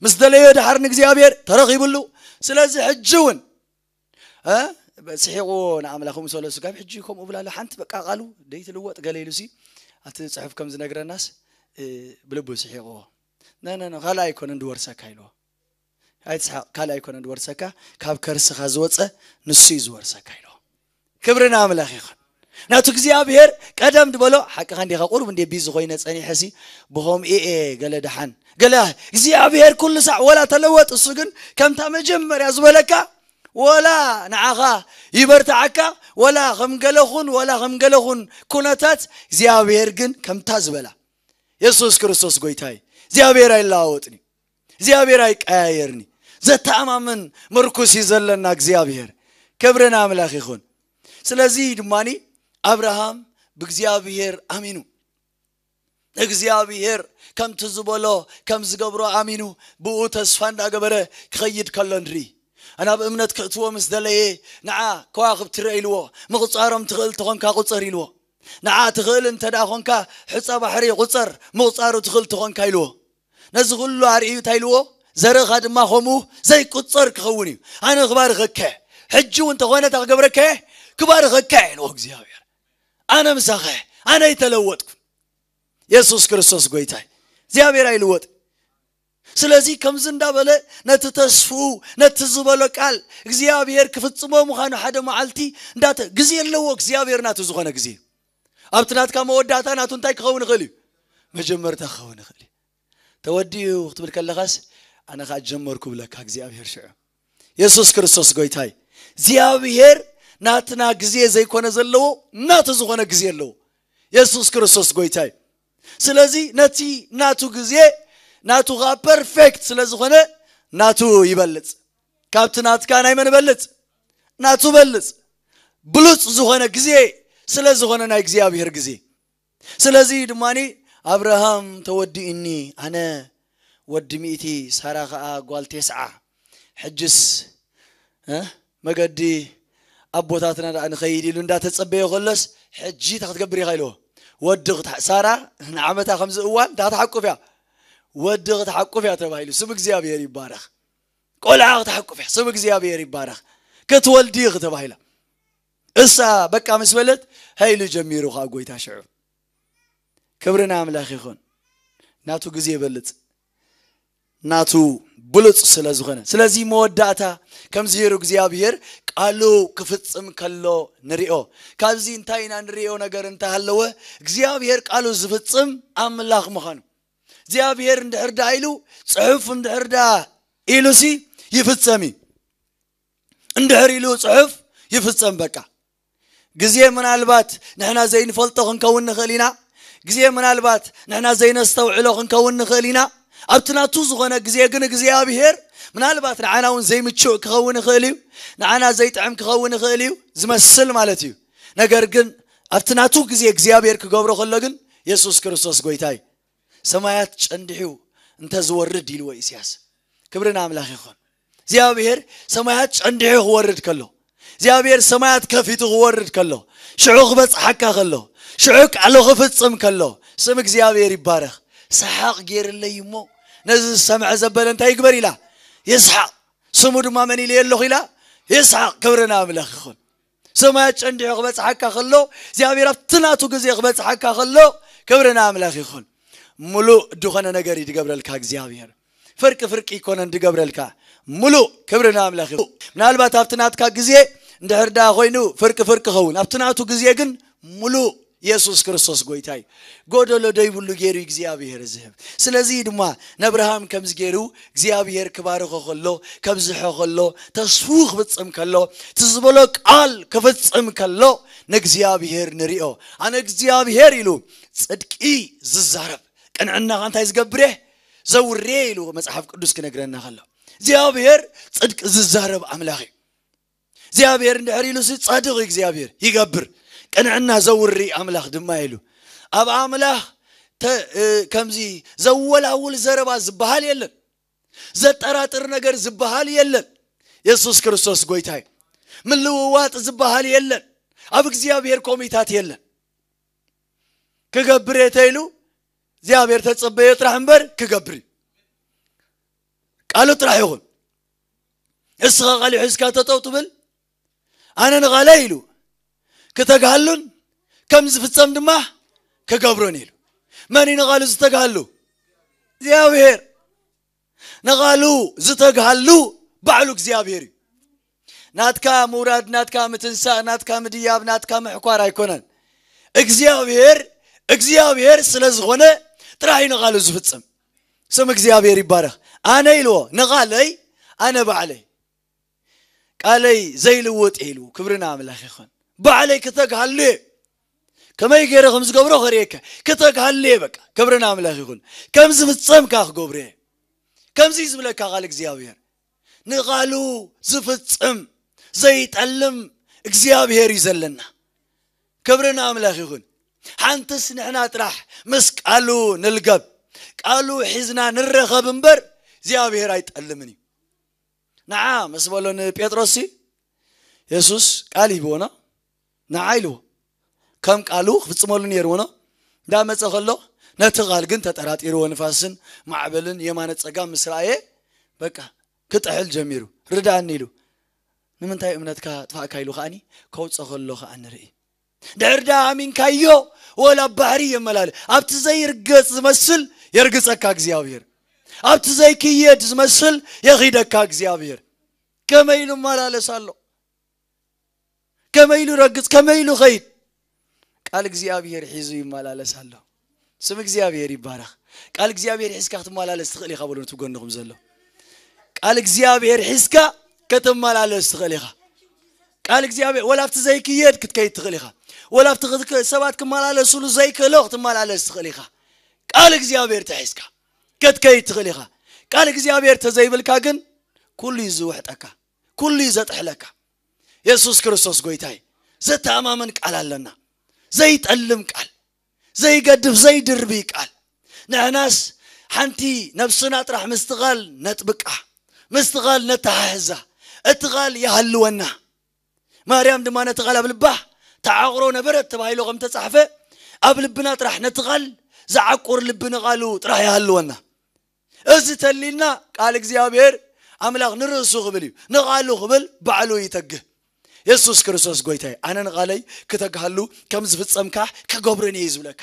ምስ ደለዮ ድሓር ንእግዚኣብሔር ተረኺብሉ። ስለዚ ሕጂ እውን እ ስሒቕዎ ንኣምላኽ ምስ በሎ፣ ስጋብ ሕጂ ከምኡ ብላለ ሓንቲ በቃ ቃሉ ደይትልወጥ ገለ ኢሉሲ፣ ኣቲ ጽሑፍ ከም ዝነግረናስ፣ እ፣ ብልቡ ስሒቕዎ። ነ፣ ነ፣ ነ፣ ካልእ ኣይኮነን ዝወርሰካ ኢልዎ። ኣይትስሓቕ፣ ካልእ ኣይኮነን ዝወርሰካ፣ ካብ ከርስኻ ዝወጸ ንሱ እዩ ዝወርሰካ ኢልዎ። ክብሪ ንኣምላኽ ይኹን። ናቱ እግዚኣብሔር ቀደም ዝበሎ፣ ሓቅኻ እንዲኻ፣ ቁሩብ እንዴ ቢዚ ኮይነ ጸኒሐሲ፣ ብኸምኡ እየ ገለ ደሓን፣ ገለ እግዚኣብሔር ኩሉ ሳዕ ወላ ተለወጥ፣ እሱ ግን ከምታ መጀመርያ ዝበለካ፣ ወላ ንዓኻ ይበርትዓካ፣ ወላ ከም ገለኹን፣ ወላ ከም ገለኹን ኩነታት፣ እግዚኣብሔር ግን ከምታ ዝበላ። የሱስ ክርስቶስ ጎይታይ፣ እግዚኣብሔር ኣይለዋወጥን እዩ። እግዚኣብሔር ኣይቀያየርን እዩ። ዘተኣማምን ምርኩስ እዩ ዘለና እግዚኣብሔር። ክብሪ ንኣምላኽ ይኹን። ስለዚ ድማኒ ኣብርሃም ብእግዚኣብሔር ኣሚኑ፣ እግዚኣብሔር ከምቲ ዝበሎ ከም ዝገብሮ ኣሚኑ፣ ብኡ ተስፋ እንዳገበረ ክኸይድ ከሎ ንርኢ። ኣና ብእምነት ክእትዎ ምስ ደለየ፣ ንዓ ከዋኽብቲ ርአ ኢልዎ፣ ምቑጻሮም ትኽእል ተኾንካ ቁጸር ኢልዎ። ንዓ ትኽእል እንተ ደኣ ኾንካ፣ ሕጻ ባሕሪ ቁጸር፣ ምቑጻሩ ትኽእል ተኾንካ ኢልዎ። ነዚ ኩሉ ኣርእዩ እንታይ ኢልዎ? ዘርእኻ ድማ ከምኡ ዘይቁጸር ክኸውን እዩ። ኣነ ክባርኸካ እየ። ሕጂ እውን እንተኾነ እንታይ ክገብረካ እየ? ክባርኸካ እየ ኢልዎ እግዚኣብሔር። ኣነ ምሳኻ እየ። ኣነ ኣይተለወጥኩን። የሱስ ክርስቶስ ጎይታይ። እግዚኣብሔር ኣይልወጥ። ስለዚ ከምዚ እንዳበለ ነቲ ተስፍኡ፣ ነቲ ዝበሎ ቃል፣ እግዚኣብሔር ክፍጽሞ ምዃኑ ሓደ መዓልቲ እንዳተ-፣ ግዜ ኣለዎ እግዚኣብሔር ናቱ ዝኾነ ግዜ። ኣብቲ ናትካ መወዳእታ ናቱ እንታይ ክኸውን ይኽእል እዩ? መጀመርታ ክኸውን ይኽእል እዩ። ተወዲኡ ክትብል ከለኻስ፣ ኣነ ኸኣ ጀመርኩ ብለካ እግዚኣብሔር ሽዑ። የሱስ ክርስቶስ ጎይታይ። እግዚኣብሔር ናትና ግዜ ዘይኮነ ዘለዎ፣ ናቱ ዝኾነ ግዜ ኣለዎ። የሱስ ክርስቶስ ጎይታይ። ስለዚ ነቲ ናቱ ግዜ፣ ናቱ ኸኣ ፐርፌክት ስለ ዝኾነ፣ ናቱ ይበልጽ። ካብቲ ናትካ ናይ መን በልጽ? ናቱ በልጽ። ብሉጽ ዝኾነ ግዜ ስለ ዝኾነ ናይ እግዚኣብሔር ግዜ። ስለዚ ድማኒ ኣብርሃም ተወዲኡኒ፣ ኣነ ወዲ ሚእቲ፣ ሳራ ኸኣ ጓል ቴስዓ። ሕጅስ፣ እ፣ መገዲ ኣቦታትና ደኣ ንኸይድ ኢሉ እንዳተጸበየ ከሎስ፣ ሕጂ እንታይ ክትገብር ኢኻ ኢልዎ? ወዲ ክትሓ-፣ ሳራ ንዓመታ ከምዚ እዋን እንታይ ክትሓቁፍ እያ? ወዲ ክትሓቁፍ እያ ተባሂሉ። ስም እግዚኣብሔር ይባረኽ። ቆልዓ ክትሓቁፍ እያ። ስም እግዚኣብሔር ይባረኽ። ክትወልዲ ኢኺ ተባሂላ። እሳ በቃ ምስ በለት፣ ሃይሉ ጀሚሩ ኸኣ ጎይታ ሽዑ። ክብሪ ንኣምላኽ ይኹን። ናቱ ግዜ ይበልጽ። ናቱ ብሉጽ ስለ ዝኾነ። ስለዚ መወዳእታ ከምዚ ገይሩ እግዚኣብሔር ቃሉ ክፍጽም ከሎ ንሪኦ። ካብዚ እንታይ ኢና ንሪኦ ነገር እንተሃለወ፣ እግዚኣብሔር ቃሉ ዝፍጽም ኣምላኽ ምዃኑ። እግዚኣብሔር እንድሕር ደኣ ኢሉ፣ ጽሑፍ እንድሕር ደኣ ኢሉሲ ይፍጸም እዩ። እንድሕር ኢሉ ጽሑፍ ይፍጸም በቃ። ግዜ ምናልባት ንሕና ዘይንፈልጦ ክንከውን ንኽእል ኢና። ግዜ ምናልባት ንሕና ዘይነስተውዕሎ ክንከውን ንኽእል ኢና። ኣብቲ ናቱ ዝኾነ ግዜ ግን እግዚኣብሔር ምናልባት ንዓና እውን ዘይምቹእ ክኸውን ይኽእል እዩ። ንዓና ዘይጥዕም ክኸውን ይኽእል እዩ። ዝመስል ማለት እዩ። ነገር ግን ኣብቲ ናቱ ግዜ እግዚኣብሔር ክገብሮ ከሎ ግን የሱስ ክርስቶስ ጎይታ እዩ። ሰማያት ጨንዲሑ እንተ ዝወርድ ኢልዎ ኢሳያስ። ክብሪ ንኣምላኽ ይኹን። እግዚኣብሔር ሰማያት ጨንዲሑ ክወርድ ከሎ፣ እግዚኣብሔር ሰማያት ከፊቱ ክወርድ ከሎ፣ ሽዑ ክበጽሓካ ከሎ፣ ሽዑ ቃሉ ክፍጽም ከሎ፣ ስም እግዚኣብሔር ይባረኽ። ሰሓቕ ገይርለይ እሞ ነዚ ዝሰምዐ ዘበለ እንታይ ይግበር ኢላ? ይስሓቕ። ስሙ ድማ መን ኢለ ኣለኹ ኢላ? ይስሓቕ። ክብሪ ንኣምላኽ ይኹን። ሰማያት ጨንዲሑ ክበጽሓካ ከሎ፣ እግዚኣብሔር ኣብቲ ናቱ ግዜ ክበጽሓካ ከሎ፣ ክብሪ ንኣምላኽ ይኹን። ምሉእ ዝኾነ ነገር እዩ ዝገብረልካ እግዚኣብሔር። ፍርቂ ፍርቂ ይኮነን ዝገብረልካ። ሙሉእ ክብሪ ንኣምላኽ ይኹን። ምናልባት ኣብቲ ናትካ ግዜ እንድሕር ደኣ ኮይኑ ፍርቂ ፍርቂ ኸውን፣ ኣብቲ ናቱ ግዜ ግን ሙሉእ ኢየሱስ ክርስቶስ ጎይታ እዩ። ጎደሎ ደይብሉ ገይሩ እግዚኣብሔር ዝህብ። ስለዚ ድማ ነብርሃም ከምዚ ገይሩ እግዚኣብሔር ክባርኾ ከሎ፣ ከብዝሖ ከሎ፣ ተስፉ ክፍጽም ከሎ፣ እቲ ዝበሎ ቃል ክፍጽም ከሎ ንእግዚኣብሔር ንሪኦ። ኣነ እግዚኣብሔር ኢሉ ጽድቂ ዝዛረብ፣ ቅንዕናኻ እንታይ ዝገብር እየ? ዘውሬ ኢሉ መጽሓፍ ቅዱስ ክነግረና ከሎ፣ እግዚኣብሔር ጽድቂ ዝዛረብ ኣምላኽ እዩ። እግዚኣብሔር እንድሕር ኢሉ ሲ ጻድቕ እዩ እግዚኣብሔር፣ ይገብር፣ ቅንዕና ዘውሪ ኣምላኽ ድማ ኢሉ። ኣብ ኣምላኽ ተ- እ፣ ከምዚ ዘወላውል ዘረባ ዝበሃል የለን። ዘጠራጥር ነገር ዝበሃል የለን። የሱስ ክርስቶስ ጎይታ እዩ። ምልውዋጥ ዝበሃል የለን። ኣብ እግዚኣብሔር ኮሚታት የለን። ክገብር እየ ተይሉ እግዚኣብሔር ተጸበዮ ጥራሕ እምበር ክገብር እዩ። ቃሉ ጥራሕ ይኹን። እስኻ ቃሉ ሒዝካ ተጠው ትብል፣ ኣነ ንቓለይ ኢሉ ክተግሃሉን ከም ዝፍጸም ድማ ክገብሮን ኢሉ። መን እዩ ንቓሉ ዝተግሃሉ? እግዚኣብሔር። ንቓሉ ዝተግሃሉ ባዕሉ እግዚኣብሔር እዩ። ናትካ ምውራድ፣ ናትካ ምትንሳእ፣ ናትካ ምድያብ፣ ናትካ ምሕኳር ኣይኮነን። እግዚኣብሔር እግዚኣብሔር ስለ ዝኾነ ጥራሕ እዩ ንቓሉ ዝፍጽም። ስም እግዚኣብሔር ይባረኽ። ኣነ ኢልዎ ንቓለይ፣ ኣነ ባዕለይ ቃለይ ዘይልውጥ ኢሉ። ክብሪ ንኣምላኽ ይኹን። ባዕለይ ክተግሃሉ እየ። ከመይ ገይረ ከም ዝገብሮ ከርእየካ። ክተግሃሉ እየ በቃ። ክብሪ ንኣምላኽ ይኹን። ከም ዝፍጸም ከኣ ክገብሮ እየ። ከምዚ እዩ ዝብለካ ቃል እግዚኣብሔር። ንቓሉ ዝፍጽም ዘይጠልም እግዚኣብሔር እዩ ዘለና። ክብሪ ንኣምላኽ ይኹን። ሓንትስ ንሕና ጥራሕ ምስ ቃሉ ንልገብ። ቃሉ ሒዝና ንረኸብ እምበር እግዚኣብሔር ኣይጠልምን እዩ። ንዓ ምስ በሎ ንጴጥሮስ ሲ የሱስ ቃል ሂብዎ ኖ ንዓ ኢልዎ። ከም ቃሉ ክፍጽመሉ ነይርዎ ኖ። እንዳመጸ ከሎ ነቲ ቃል ግን ተጠራጢርዎ። ንፋስን ማዕበልን የማነ ጸጋም ምስ ረኣየ በቃ ክጥሕል ጀሚሩ። ርድኣኒ ኢሉ። ንምንታይ እምነትካ ጥፋእካ ኢሉ ከኣኒ ከውጸ ከሎ ከኣ ንርኢ። ድሕር ደኣ ኣሚንካዮ ወላ ባሕሪ የመላል። ኣብቲ ዘይርገጽ ዝመስል የርግጸካ እግዚኣብሔር። ኣብቲ ዘይክየድ ዝመስል የኺደካ እግዚኣብሔር። ከመይ ኢሉ እመላለስ ኣሎ? ከመይ ኢሉ ረግጽ? ከመይ ኢሉ ኸይድ? ቃል እግዚኣብሔር ሒዙ ይመላለስ ኣሎ። ስም እግዚኣብሔር ይባረኽ። ቃል እግዚኣብሔር ሒዝካ ክትመላለስ ትኽእል ኢኻ በሉ ነቲ ጎንኹም ዘሎ። ቃል እግዚኣብሔር ሒዝካ ክትመላለስ ትኽእል ኢኻ። ቃል እግዚኣብሔር ወላ ኣብቲ ዘይክየድ ክትከይድ ትኽእል ኢኻ። ወላ ኣብቲ ክት- ሰባት ክመላለሱሉ ዘይክእሎ ክትመላለስ ትኽእል ኢኻ። ቃል እግዚኣብሔር ተሒዝካ ክትከይድ ትኽእል ኢኻ። ቃል እግዚኣብሔር ተዘይብልካ ግን ኩሉ እዩ ዝውሕጠካ፣ ኩሉ እዩ ዘጥሕለካ። የሱስ ክርስቶስ ጎይታይ ዘተኣማመን ቃል ኣለና። ዘይጠልም ቃል፣ ዘይገድፍ ዘይድርቢ ቃል። ንሕናስ ሓንቲ ነብስና ጥራሕ ምስቲ ቃል ነጥብቃ፣ ምስቲ ቃል ነተሓሕዛ። እቲ ቃል ይሃልወና። ማርያም ድማ ነቲ ቃል ኣብ ልባ ተዓቑሮ ነበረት ተባሂሉ ከም ተጻሕፈ፣ ኣብ ልብና ጥራሕ ነቲ ቃል ዝዓቁር ልቢ ንቃሉ ጥራሕ ይሃልወና። እዚ ተሊልና ቃል እግዚኣብሔር ኣምላኽ ንርእሱ ክብል እዩ፣ ንቃሉ ክብል ባዕሉ ይተግህ። የሱስ ክርስቶስ ጎይታይ፣ ኣነ ንቃለይ ክተግሃሉ ከም ዝፍጸምካ ክገብርን እየ ዝብለካ።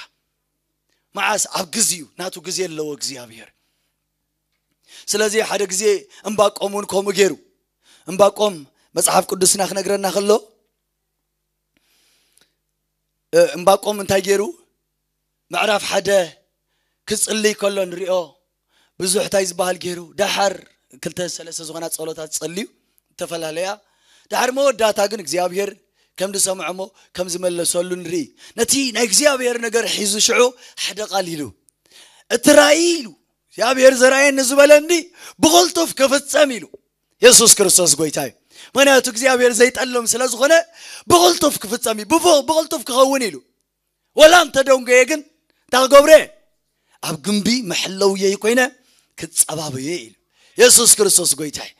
መዓስ? ኣብ ግዜኡ፣ ናቱ ግዜ ኣለዎ እግዚኣብሔር። ስለዚ ሓደ ግዜ እምባቆም እውን ከምኡ ገይሩ። እምባቆም መጽሓፍ ቅዱስና ክነግረና ከሎ፣ እ፣ እምባቆም እንታይ ገይሩ? ምዕራፍ ሓደ ክጽልይ ከሎ ንሪኦ። ብዙሕ እንታይ ዝበሃል ገይሩ? ደሓር ክልተ ሰለስተ ዝኾና ጸሎታት ጸልዩ፣ ዝተፈላለያ። ደሓር መወዳእታ ግን እግዚኣብሔር ከም ዝሰምዖ እሞ ከም ዝመለሰሉ ንርኢ። ነቲ ናይ እግዚኣብሔር ነገር ሒዙ ሽዑ ሓደ ቃል ኢሉ፣ "እቲ ራእይ" ኢሉ፣ "እግዚኣብሔር ዘርኣየኒ ዝበለኒ ብቕልጡፍ ክፍጸም" ኢሉ። የሱስ ክርስቶስ ጎይታ እዩ። ምኽንያቱ እግዚኣብሔር ዘይጠልም ስለ ዝኾነ ብቕልጡፍ ክፍጸም እዩ፣ ብፉ-፣ ብቕልጡፍ ክኸውን ኢሉ። ወላ እንተ ደንጎየ ግን እንታይ ክገብረ? ኣብ ግንቢ መሐለውየይ ኮይነ ክጸባበዮ ኢሉ። የሱስ ክርስቶስ ጎይታ እዩ።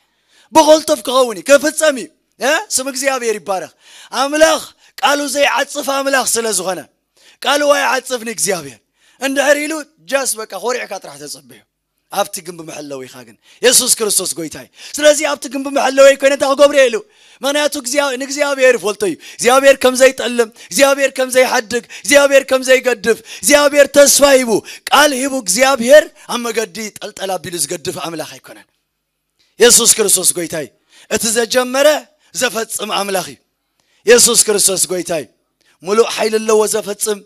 ብቕልጡፍ ክኸውን እዩ፣ ክፍጸም እዩ። እ? ስም እግዚኣብሔር ይባረኽ። ኣምላኽ ቃሉ ዘይዓጽፍ ኣምላኽ ስለ ዝኾነ፣ ቃሉ ኣይዓጽፍን እግዚኣብሔር። እንድሕር ኢሉ ጃስ በቃ ኮሪዕካ ጥራሕ ተጸበዮ። ኣብቲ ግንቢ መሐለዊኻ ግን የሱስ ክርስቶስ ጎይታ እዩ። ስለዚ ኣብቲ ግንቢ መሐለዊ ኮይነ እንታይ ክገብር እየ ኢሉ። ምኽንያቱ እግዚኣብ-፣ ንእግዚኣብሔር ይፈልጦ እዩ። እግዚኣብሔር ከም ዘይጠልም፣ እግዚኣብሔር ከም ዘይሓድግ፣ እግዚኣብሔር ከም ዘይገድፍ፣ እግዚኣብሔር ተስፋ ሂቡ፣ ቃል ሂቡ፣ እግዚኣብሔር ኣብ መገዲ ጠልጠል ኣቢሉ ዝገድፍ ኣምላኽ ኣይኮነን። የሱስ ክርስቶስ ጎይታይ። እቲ ዘጀመረ ዘፈጽም ኣምላኽ እዩ። የሱስ ክርስቶስ ጎይታይ። ምሉእ ሓይሊ ኣለዎ ዘፈጽም፣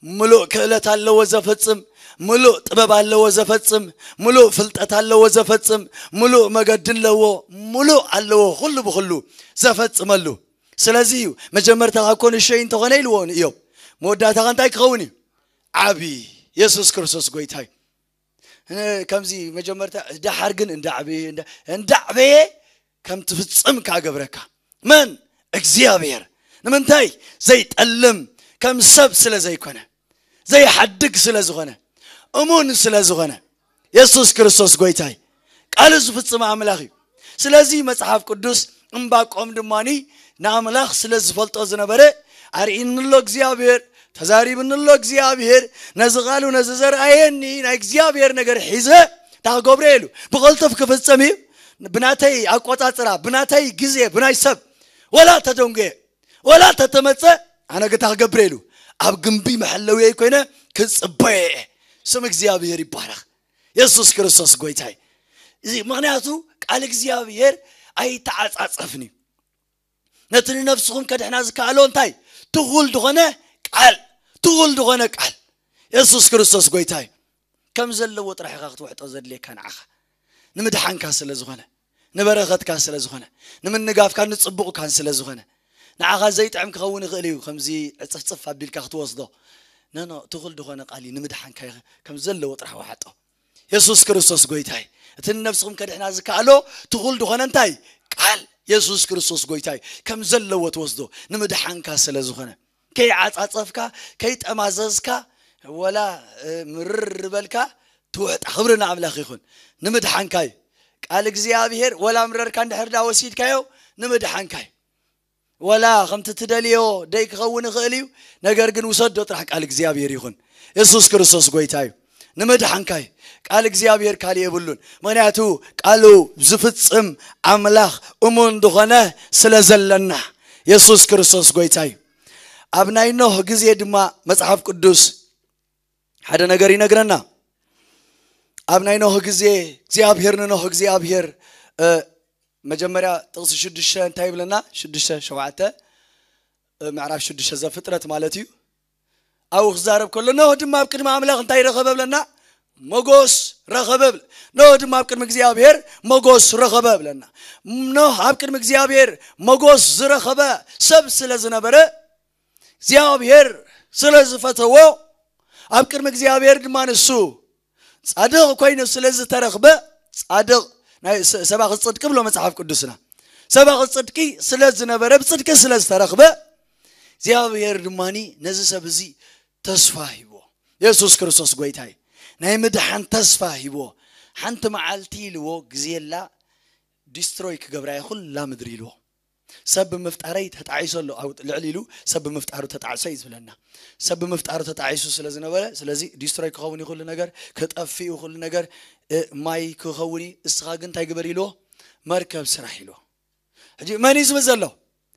ምሉእ ክእለት ኣለዎ ዘፈጽም፣ ምሉእ ጥበብ ኣለዎ ዘፈጽም፣ ምሉእ ፍልጠት ኣለዎ ዘፈጽም፣ ምሉእ መገዲ ኣለዎ፣ ምሉእ ኣለዎ፣ ኩሉ ብኹሉ ዘፈጽመሉ። ስለዚ እዩ መጀመርታ ካብ ኮንሸይ እንተኾነ ኢልዎ ንእዮብ፣ መወዳእታኻ እንታይ ክኸውን እዩ? ዓቢ። የሱስ ክርስቶስ ጎይታይ። እ፣ ከምዚ መጀመርታ ደሓር ግን እንዳዕበየ እንዳ- እንዳዕበየ ከም ትፍጽም ካገብረካ መን? እግዚኣብሔር። ንምንታይ? ዘይጠልም፣ ከም ሰብ ስለ ዘይኮነ፣ ዘይሓድግ ስለ ዝኾነ፣ እሙን ስለ ዝኾነ፣ የሱስ ክርስቶስ ጎይታይ ቃሉ ዝፍጽም ኣምላኽ እዩ። ስለዚ መጽሓፍ ቅዱስ እምባቆም ድማኒ ንኣምላኽ ስለ ዝፈልጦ ዝነበረ፣ ኣርኢኒ ኣሎ እግዚኣብሔር፣ ተዛሪብኒ ኣሎ እግዚኣብሔር፣ ነዚ ቃሉ ነዚ ዘርኣየኒ ናይ እግዚኣብሔር ነገር ሒዘ እንታይ ክገብሮ ኢሉ ብቐልጡፍ ክፍጽም እዩ። ብናተይ ኣቆጻጽራ፣ ብናተይ ግዜ፣ ብናይ ሰብ ወላ ተደንጎየ፣ ወላ ተተመጸ፣ ኣነ ግታ ክገብር ኢሉ ኣብ ግንቢ መሐለዊ ኮይነ ክጽበየ እየ። ስም እግዚኣብሔር ይባረኽ። የሱስ ክርስቶስ ጎይታይ። እዚ ምኽንያቱ ቃል እግዚኣብሔር ኣይተዓጻጸፍን እዩ። ነቲ ንነፍስኹም ከድሕና ዝከኣሎ እንታይ? ትኹል ዝኾነ ቃል፣ ትኹል ዝኾነ ቃል። የሱስ ክርስቶስ ጎይታይ። ከም ዘለዎ ጥራሕ ኢኻ ክትውሕጦ ዘድልየካ ንዓኻ። ንምድሓንካ ስለ ዝኾነ፣ ንበረኸትካ ስለ ዝኾነ፣ ንምንጋፍካን ንጽቡቕካን ስለ ዝኾነ፣ ንዓኻ ዘይጥዕም ክኸውን ይኽእል እዩ። ከምዚ ዕጽፍጽፍ ኣቢልካ ክትወስዶ። ኖ፣ ኖ፣ ትኹል ዝኾነ ቃል እዩ። ንምድሓንካ ኢኻ ከም ዘለዎ ጥራሕ ወሓጦ። የሱስ ክርስቶስ ጎይታይ። እቲ ንነፍስኹም ከድሕና ዝከኣሎ ትኹል ዝኾነ እንታይ? ቃል። የሱስ ክርስቶስ ጎይታይ። ከም ዘለዎ ትወስዶ። ንምድሓንካ ስለ ዝኾነ። ከይዓጻጸፍካ፣ ከይጠማዘዝካ፣ ወላ፣ እ፣ ምርር በልካ ትውሕጣ። ክብሪ ንኣምላኽ ይኹን። ንምድሓንካይ። ቃል እግዚኣብሔር ወላ ምረርካ እንድሕር ዳ ወሲድካዮ፣ ንምድሓንካይ። ወላ ከምቲ ትደልዮ ደይ ክኸውን ይኽእል እዩ፣ ነገር ግን ውሰዶ ጥራሕ ቃል እግዚኣብሔር ይኹን። የሱስ ክርስቶስ ጎይታ እዩ። ንምድሓንካይ ቃል እግዚኣብሔር ካልእ የብሉን። ምኽንያቱ ቃሉ ዝፍጽም ኣምላኽ እሙን ዝኾነ ስለ ዘለና። የሱስ ክርስቶስ ጎይታ እዩ። ኣብ ናይ ኖህ ግዜ ድማ መጽሓፍ ቅዱስ ሓደ ነገር ይነግረና። ኣብ ናይ ኖህ ግዜ እግዚኣብሔር ንኖህ እግዚኣብሔር፣ እ፣ መጀመርያ ጥቕሲ ሽዱሽተ እንታይ ይብለና? ሽዱሽተ ሸውዓተ፣ እ፣ ምዕራፍ ሽዱሽተ ዘፍጥረት ማለት እዩ። ኣብኡ ክዛረብ ከሎ ኖህ ድማ ኣብ ቅድሚ ኣምላኽ እንታይ ረኸበ ብለና? ሞጎስ ረኸበ ብል-፣ ኖህ ድማ ኣብ ቅድሚ እግዚኣብሔር ሞጎስ ረኸበ ብለና። ኖህ ኣብ ቅድሚ እግዚኣብሔር ሞጎስ ዝረኸበ ሰብ ስለ ዝነበረ እግዚኣብሔር ስለ ዝፈተዎ ኣብ ቅድሚ እግዚኣብሔር ድማ ንሱ ጻድቕ ኮይኑ ስለ ዝተረኽበ፣ ጻድቕ ናይ ሰ-፣ ሰባኺ ጽድቂ ብሎ መጽሓፍ ቅዱስና። ሰባኺ ጽድቂ ስለ ዝነበረ፣ ብጽድቂ ስለ ዝተረኽበ እግዚኣብሔር ድማኒ ነዚ ሰብ እዚ ተስፋ ሂብዎ። የሱስ ክርስቶስ ጎይታ እዩ። ናይ ምድሓን ተስፋ ሂብዎ። ሓንቲ መዓልቲ ኢልዎ ግዜ ኣላ ዲስትሮይ ክገብራ እየ ኩላ ምድሪ ኢልዎ። ሰብ ብምፍጣረይ ተጣዒሱ ኣሎ። ኣብ ልዕሊ ኢሉ ሰብ ብምፍጣሩ ተጣዕሶ እዩ ዝብለና። ሰብ ብምፍጣሩ ተጣዒሱ ስለ ዝነበረ፣ ስለዚ ዲስትሮይ ክኸውን እዩ ኩሉ ነገር፣ ክጠፍእ እዩ ኩሉ ነገር፣ እ፣ ማይ ክኸውን እዩ። እስኻ ግን እንታይ ግበር ኢልዎ? መርከብ ስራሕ ኢልዎ። ሕጂ መን እዩ ዝብል ዘሎ?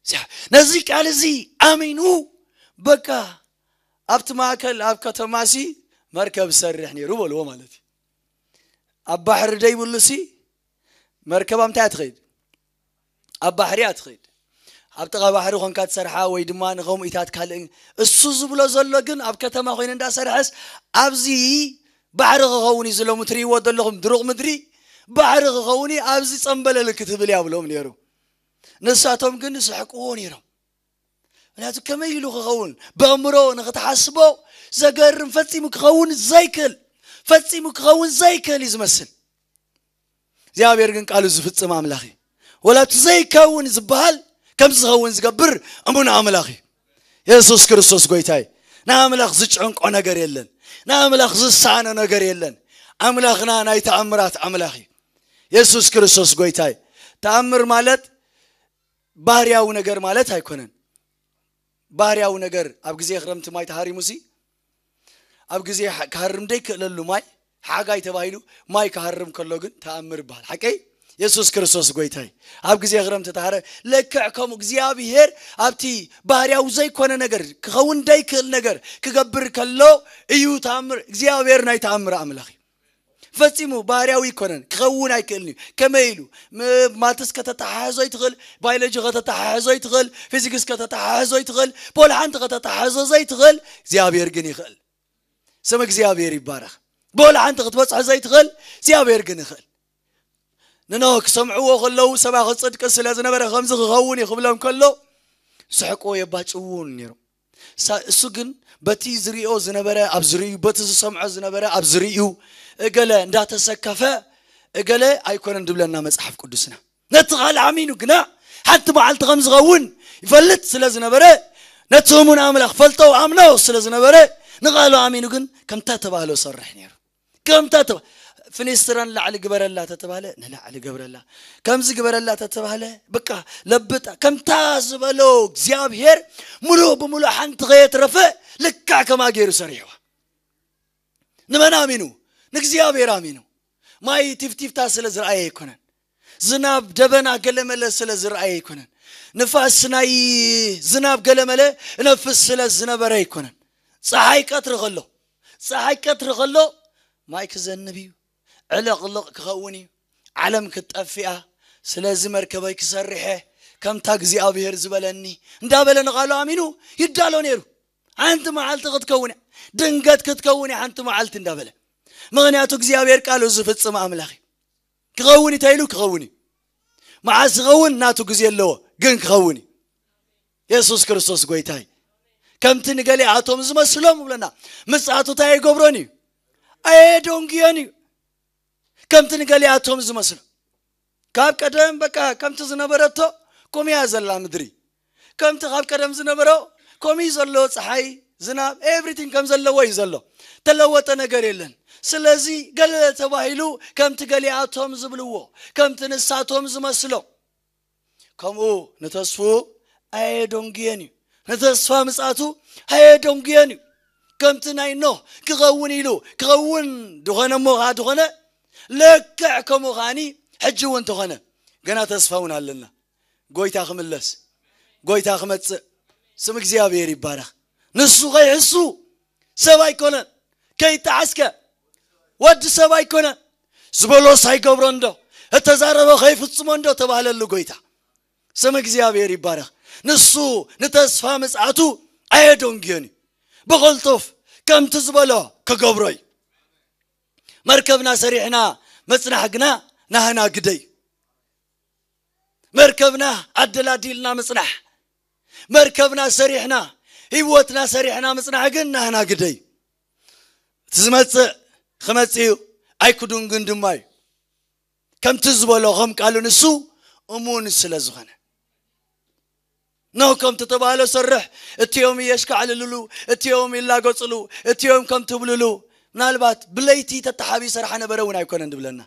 እዚኣ፣ ነዚ ቃል እዚ ኣሚኑ በቃ ኣብቲ ማእከል ኣብ ከተማሲ መርከብ ዝሰርሕ ነይሩ በልዎ ማለት እዩ። ኣብ ባሕሪ ደይብሉሲ መርከብ ኣብ እንታይ እያ ትኸይድ? ኣብ ባሕሪ እያ ትኸይድ። ኣብ ጥቓ ባሕሪ ኾንካ ትሰርሓ ወይ ድማ ንኸምኡ ኢታት ካልእ። እሱ ዝብሎ ዘሎ ግን ኣብ ከተማ ኮይኑ እንዳሰርሐስ ኣብዚ ባሕሪ ክኸውን እዩ ዝሎ፣ ምትሪእዎ ዘለኹም ድሩቕ ምድሪ ባሕሪ ክኸውን እዩ፣ ኣብዚ ጸምበለል ክትብል እያ ብሎም ነይሩ። ንሳቶም ግን ዝስሕቅዎ ነይሮም። ምክንያቱ ከመይ ኢሉ ክኸውን? በእምሮ ንኽትሓስቦ ዘገርም፣ ፈጺሙ ክኸውን ዘይክእል፣ ፈጺሙ ክኸውን ዘይክእል እዩ ዝመስል። እግዚኣብሔር ግን ቃሉ ዝፍጽም ኣምላኽ እዩ። ወላ እቲ ዘይከውን ዝበሃል ከም ዝኸውን ዝገብር እሙን ኣምላኽ እዩ። የሱስ ክርስቶስ ጎይታ እዩ። ንኣምላኽ ዝጨንቆ ነገር የለን። ንኣምላኽ ዝሳነ ነገር የለን። ኣምላኽና ናይ ተኣምራት ኣምላኽ እዩ። የሱስ ክርስቶስ ጎይታ እዩ። ተኣምር ማለት ባህርያዊ ነገር ማለት ኣይኮነን። ባህርያዊ ነገር ኣብ ግዜ ክረምቲ ማይ ተሃሪሙሲ ኣብ ግዜ ሓ-፣ ክሃርም ደይክእለሉ ማይ ሓጋይ ተባሂሉ ማይ ክሃርም ከሎ ግን ተኣምር ይበሃል። ሓቀይ? የሱስ ክርስቶስ ጎይታይ ኣብ ግዜ ክረምቲ ተሃረ። ለክዕ ከምኡ እግዚኣብሔር ኣብቲ ባህርያዊ ዘይኮነ ነገር ክኸውን ደይክእል ነገር ክገብር ከሎ እዩ ተኣምር። እግዚኣብሔር ናይ ተኣምር ኣምላኽ እዩ። ፈጺሙ ባህርያዊ ኣይኮነን፣ ክኸውን ኣይክእልን እዩ። ከመይ ኢሉ? ም-፣ ማትስ ከተተሓሕዞ ይትኽእል፣ ባዮሎጂ ከተተሓሕዞ ይትኽእል፣ ፊዚክስ ከተተሓሕዞ ይትኽእል፣ ፖል ሓንቲ ከተተሓሕዞ ዘይትኽእል እግዚኣብሔር ግን ይኽእል። ስም እግዚኣብሔር ይባረኽ። ብወላ ሓንቲ ክትበጽሖ ዘይትኽእል እግዚኣብሔር ግን ይኽእል። ንኖህ ክሰምዕዎ ከለዉ ሰባኺ ጽድቂ ስለ ዝነበረ ከምዚ ክኸውን እዩ ክብሎም ከሎ ስሕቅዎ የባጭውን ነይሮም። ሳ-፣ እሱ ግን በቲ ዝሪኦ ዝነበረ ኣብ ዝርእዩ፣ በቲ ዝሰምዖ ዝነበረ ኣብ ዝርእዩ፣ እገለ እንዳተሰከፈ እገለ ኣይኮነን ድብለና መጽሓፍ ቅዱስና። ነቲ ቃል ኣሚኑ ግና ሓንቲ መዓልቲ ከም ዝኸውን ይፈልጥ ስለ ዝነበረ፣ ነቲ እሙን ኣምላኽ ፈልጦ ኣምኖ ስለ ዝነበረ፣ ንቓሉ ኣሚኑ ግን ከምታ ተባህሎ ሰርሕ ነይሩ። ከምታ ተባ-፣ ፍኒስትራን ላዕሊ ግበረላ ተተባለ ንላዕሊ ግበረላ፣ ከምዚ ግበረላ ተተባለ በቃ ለብጣ፣ ከምታ ዝበሎ እግዚኣብሔር ሙሉእ ብሙሉእ ሓንቲ ከየትረፈ ልክዕ ከማ ገይሩ ሰሪሕዋ። ንመን ኣሚኑ? ንእግዚኣብሔር ኣሚኑ። ማይ ቲፍቲፍታ ስለ ዝረኣየ ኣይኮነን። ዝናብ ደበና ገለመለ ስለ ዝረኣየ ኣይኮነን። ንፋስ ናይ ዝናብ ገለመለ እነፍስ ስለ ዝነበረ ኣይኮነን። ፀሓይ ቀትሪ ከሎ፣ ፀሓይ ቀትሪ ከሎ ማይ ክዘንብ እዩ፣ ዕለቕልቕ ክኸውን እዩ፣ ዓለም ክትጠፍኣ፣ ስለዚ መርከበይ ክሰርሐ ከምታ እግዚኣብሔር ዝበለኒ እንዳበለ ንቓሉ ኣሚኑ ይዳሎ ነይሩ። ሓንቲ መዓልቲ ክትከውን እያ፣ ድንገት ክትከውን እያ ሓንቲ መዓልቲ እንዳበለ። ምኽንያቱ እግዚኣብሔር ቃሉ ዝፍጽም ኣምላኽ እዩ። ክኸውን እዩ ተይሉ ክኸውን እዩ። መዓስ ክኸውን ናቱ ግዜ ኣለዎ፣ ግን ክኸውን እዩ። የሱስ ክርስቶስ ጎይታ እዩ። ከምቲ ንገሊኣቶም ዝመስሎም ብለና፣ ምጽኣቱ እንታይ ኣይገብሮን እዩ? ኣየደንጉዮን እዩ። ከምቲ ንገሊኣቶም ዝመስሎ ካብ ቀደም በቃ ከምቲ ዝነበረቶ ኮሚያ ዘላ ምድሪ፣ ከምቲ ካብ ቀደም ዝነበሮ ኮሚ ዘሎ ፀሓይ፣ ዝናብ፣ ኤቭሪቲንግ ከም ዘለዎ እዩ ዘሎ። ተለወጠ ነገር የለን። ስለዚ ገለ ተባሂሉ ከምቲ ገሊኣቶም ዝብልዎ፣ ከምቲ ንሳቶም ዝመስሎ፣ ከምኡ ንተስፉ ኣየደንጉየን እዩ። ንተስፋ ምጽኣቱ ኣየደንጉየን እዩ። ከምቲ ናይ ኖህ ክኸውን ኢሉ ክኸውን ድኾነ እሞ ኸዓ ድኾነ፣ ልክዕ ከምኡ ኸዓኒ ሕጂ እውን ተኾነ። ገና ተስፋ እውን ኣለና። ጎይታ ክምለስ፣ ጎይታ ክመጽእ፣ ስም እግዚኣብሔር ይባረኽ። ንሱ ከይሕሱ ሰብ ኣይኮነን። ከይተዓስከ ወዲ ሰብ ኣይኮነን። ዝበሎ ሳይገብሮ እንዶ፣ እተዛረበ ከይፍጽሞ እንዶ ተባህለሉ ጎይታ። ስም እግዚኣብሔር ይባረኽ። ንሱ ንተስፋ ምጽኣቱ ኣየደንግዮን እዩ። ብቕልጡፍ ከምቲ ዝበሎ ክገብሮ እዩ። መርከብና ሰሪሕና ምጽናሕ ግና ናህና ግደይ። መርከብና ኣደላዲልና ምጽናሕ፣ መርከብና ሰሪሕና፣ ህይወትና ሰሪሕና ምጽናሕ ግን ናህና ግደይ። እቲ ዝመጽእ ክመጽእ እዩ፣ ኣይክዱን ግን ድማ እዩ። ከምቲ ዝበሎ ከም ቃሉ ንሱ እሙን ስለ ዝኾነ። ኖህ ከምቲ ተባህሎ ሰርሕ፣ እቲኦም የሽካዕልልሉ፣ እቲኦም ይላገጽሉ፣ እቲኦም ከም ትብልሉ፣ ምናልባት ብለይቲ ተተሓቢ ሰርሓ ነበረ እውን ኣይኮነን ድብለና።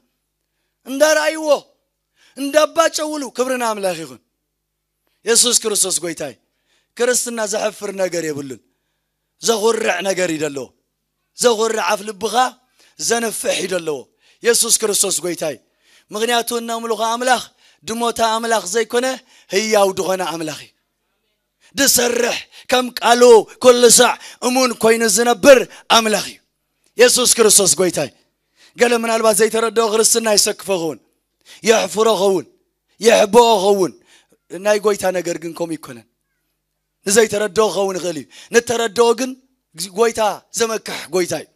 እንዳረኣይዎ፣ እንዳባጨውሉ፣ ክብሪ ንኣምላኽ ይኹን። የሱስ ክርስቶስ ጎይታይ። ክርስትና ዘሕፍር ነገር የብሉን። ዘኹርዕ ነገር እዩ ደለዎ። ዘኹርዕ ኣፍ ልብኻ ዘንፍሕ እዩ ደለዎ። የሱስ ክርስቶስ ጎይታይ። ምኽንያቱ እነምልኾ ኣምላኽ ድሞታ ኣምላኽ ዘይኮነ ህያው ድኾነ ኣምላኽ እዩ። ድሰርሕ ከም ቃሉ ኩሉ ሳዕ እሙን ኮይኑ ዝነብር ኣምላኽ እዩ። የሱስ ክርስቶስ ጎይታይ። ገለ ምናልባት ዘይተረድኦ ክርስትና ይሰክፎ ኸውን፣ የሕፍሮ ኸውን፣ የሕብኦ ኸውን። ናይ ጎይታ ነገር ግን ከምኡ ይኮነን። ንዘይተረድኦ ክኸውን ይኽእል እዩ። ንተረድኦ ግን ጎይታ ዘመክሕ ጎይታ እዩ።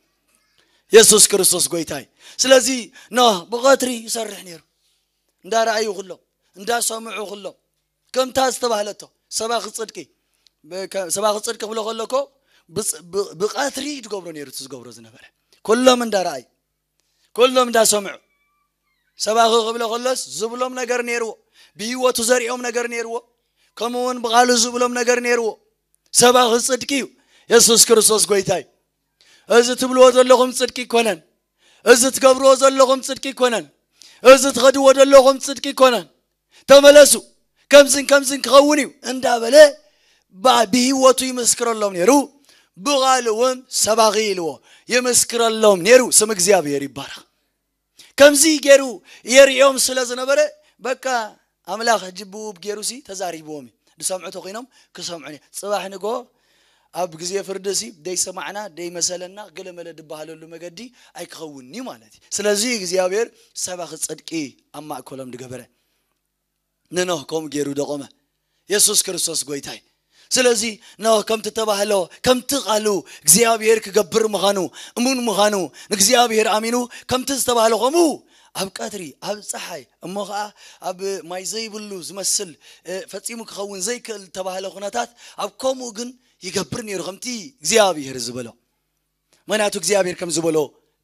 የሱስ ክርስቶስ ጎይታ እዩ። ስለዚ ኖህ ብቐትሪ ይሰርሕ ነይሩ። እንዳረኣዩ ኩሎም፣ እንዳሰምዑ ኩሎም። ከምታ ዝተባህለቶ ሰባኺ ጽድቂ፣ ብከ-፣ ሰባኺ ጽድቂ ክብሎ ከሎ እኮ ብጽ-፣ ብ-፣ ብቐትሪ ዝገብሮ ነይሩ፣ እቲ ዝገብሮ ዝነበረ። ኩሎም እንዳረኣዩ፣ ኩሎም እንዳሰምዑ። ሰባኺ ክብሎ ከሎስ ዝብሎም ነገር ነይርዎ፣ ብህይወቱ ዘርእዮም ነገር ነይርዎ፣ ከምኡ እውን ብቓሉ ዝብሎም ነገር ነይርዎ። ሰባኺ ጽድቂ እዩ። የሱስ ክርስቶስ ጎይታ እዩ። እዚ ትብልዎ ዘለኹም ጽድቂ ይኮነን። እዚ ትገብርዎ ዘለኹም ጽድቂ ይኮነን። እዚ ትኸድዎ ዘለኹም ጽድቂ ይኮነን። ተመለሱ፣ ከምዝን ከምዝን ክኸውን እዩ እንዳበለ ባ-፣ ብህይወቱ ይምስክረሎም ነይሩ። ብቓሉ እውን ሰባኺ ኢልዎ ይምስክረሎም ነይሩ። ስም እግዚኣብሔር ይባረኽ። ከምዚ ገይሩ የርእዮም ስለ ዝነበረ፣ በቃ ኣምላኽ ሕጂ ብውብ ገይሩ ሲ ተዛሪብዎም እዩ። ዝሰምዑ ተኾይኖም ክሰምዑ ነይ-፣ ጽባሕ ንግሆ ኣብ ግዜ ፍርዲ ሲ ደይሰማዕና ደይመሰለና ገለመለ ድበሃለሉ መገዲ ኣይክኸውን እዩ ማለት እዩ። ስለዚ እግዚኣብሔር ሰባኺ ጽድቂ ኣብ ማእከሎም ድገበረ። ንኖህ ከምኡ ገይሩ ደቆመ። የሱስ ክርስቶስ ጎይታይ። ስለዚ ኖህ ከምቲ ተባህሎ ከምቲ ቃሉ እግዚኣብሔር ክገብር ምዃኑ እሙን ምዃኑ ንእግዚኣብሔር ኣሚኑ ከምቲ ዝተባህሎ ከምኡ ኣብ ቀትሪ ኣብ ፀሓይ እሞ ከዓ ኣብ ማይ ዘይብሉ ዝመስል ፈፂሙ ክኸውን ዘይክእል ዝተባህለ ኩነታት ኣብ ከምኡ ግን ይገብር ነይሩ ከምቲ እግዚኣብሔር ዝበሎ። ምክንያቱ እግዚኣብሔር ከም ዝበሎ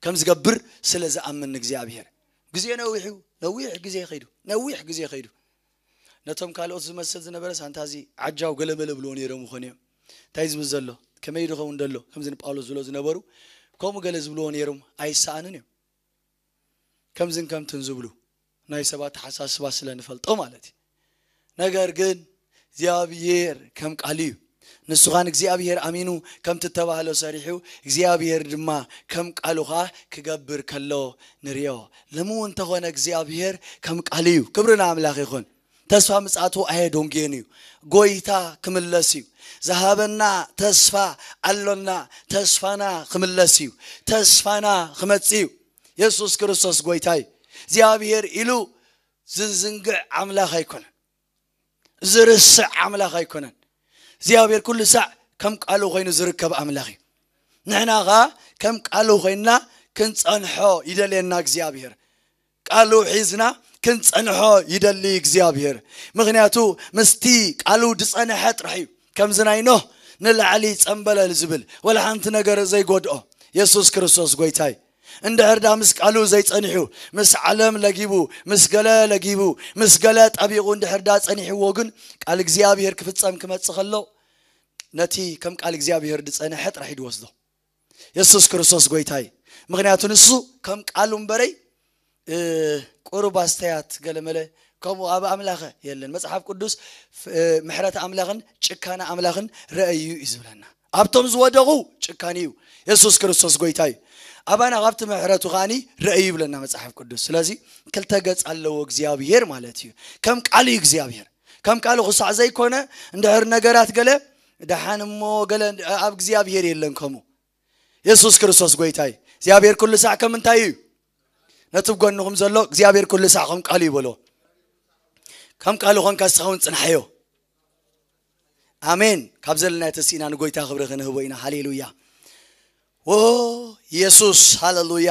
ከም ዝገብር ስለ ዝኣምን እግዚኣብሔር ግዜ ነዊሕ እዩ። ነዊሕ ግዜ ከይዱ ነዊሕ ግዜ ከይዱ ነቶም ካልኦት ዝመስል ዝነበረ ሳንታ እዚ ዓጃው ገለመለ ብልዎ ነይሮም ይኾኑ እዮም። እንታይ ዝብል ዘሎ ከመይ ድኸውን ደሎ ከምዚ ንጳውሎስ ዝብሎ ዝነበሩ ከምኡ ገለ ዝብልዎ ነይሮም ኣይሰኣንን እዮም። ከምዝን ከምትን ዝብሉ ናይ ሰባት ተሓሳስባ ስለ ንፈልጦ ማለት እዩ። ነገር ግን እግዚኣብሔር ከም ቃሉ እዩ። ንሱ ኻን እግዚኣብሔር ኣሚኑ ከምቲ እተባህሎ ሰሪሑ እግዚኣብሔር ድማ ከም ቃሉ ኸዓ ክገብር ከሎ ንሪኦ። ለምኡ እንተኾነ እግዚኣብሔር ከም ቃሉ እዩ። ክብሪ ንኣምላኽ ይኹን። ተስፋ ምጽኣቱ ኣየደንጉየን እዩ። ጎይታ ክምለስ እዩ። ዝሃበና ተስፋ ኣሎና። ተስፋና ክምለስ እዩ። ተስፋና ክመጽእ እዩ። የሱስ ክርስቶስ ጎይታ እዩ። እግዚኣብሔር ኢሉ ዝዝንግዕ ኣምላኽ ኣይኮነን። ዝርስዕ ኣምላኽ ኣይኮነን። እግዚኣብሔር ኩሉ ሳዕ ከም ቃሉ ኮይኑ ዝርከብ ኣምላኽ እዩ። ንሕና ኸዓ ከም ቃሉ ኮይንና ክንጸንሖ ይደልየና እግዚኣብሔር። ቃሉ ሒዝና ክንጸንሖ ይደሊ እግዚኣብሔር። ምኽንያቱ ምስቲ ቃሉ ዝጸንሐ ጥራሕ እዩ። ከምዚ ናይ ኖህ ንላዕሊ ጸንበለል ዝብል ወላ ሓንቲ ነገር ዘይጎድኦ የሱስ ክርስቶስ ጎይታይ። እንድሕር ዳ ምስ ቃሉ ዘይጸኒሑ ምስ ዓለም ለጊቡ ምስ ገለ ለጊቡ ምስ ገለ ጠቢቑ እንድሕር ዳ ጸኒሕዎ ግን ቃል እግዚኣብሔር ክፍጸም ክመጽእ ከሎ ነቲ ከም ቃል እግዚኣብሔር ዝጸንሐ ጥራሕ እዩ ዝወስዶ። የሱስ ክርስቶስ ጎይታይ። ምኽንያቱ ንሱ ከም ቃሉ እምበረይ ቁሩብ ኣስተያት ገለመለ ከምኡ ኣብ ኣምላኸ የለን። መጽሓፍ ቅዱስ ምሕረት ኣምላኽን ጭካነ ኣምላኽን ረእዩ እዩ ዝብለና። ኣብቶም ዝወደቑ ጭካኒ እዩ። የሱስ ክርስቶስ ጎይታ እዩ። ኣባና ካብቲ ምሕረቱ ከዓኒ ረእዩ ይብለና መጽሓፍ ቅዱስ። ስለዚ ክልተ ገጽ ኣለዎ እግዚኣብሔር ማለት እዩ። ከም ቃሉ እዩ እግዚኣብሔር። ከም ቃሉ ክሳዕ ዘይኮነ እንድሕር ነገራት ገለ ደሓን እሞ ገለ ኣብ እግዚኣብሔር የለን ከምኡ። የሱስ ክርስቶስ ጎይታ እዩ። እግዚኣብሔር ኩሉ ሳዕ ከም እንታይ እዩ? ነቲ ጎንኹም ዘሎ እግዚኣብሔር ኩሉ ሳዕ ከም ቃሉ ይበሎ። ከም ቃሉ ኾንካ እስኻ እውን ጽንሓዮ። ኣሜን። ካብ ዘለና ተሲእና ንጎይታ ክብሪ ክንህቦ ኢና። ሃሌሉያ። ዎ የሱስ ሃሌሉያ።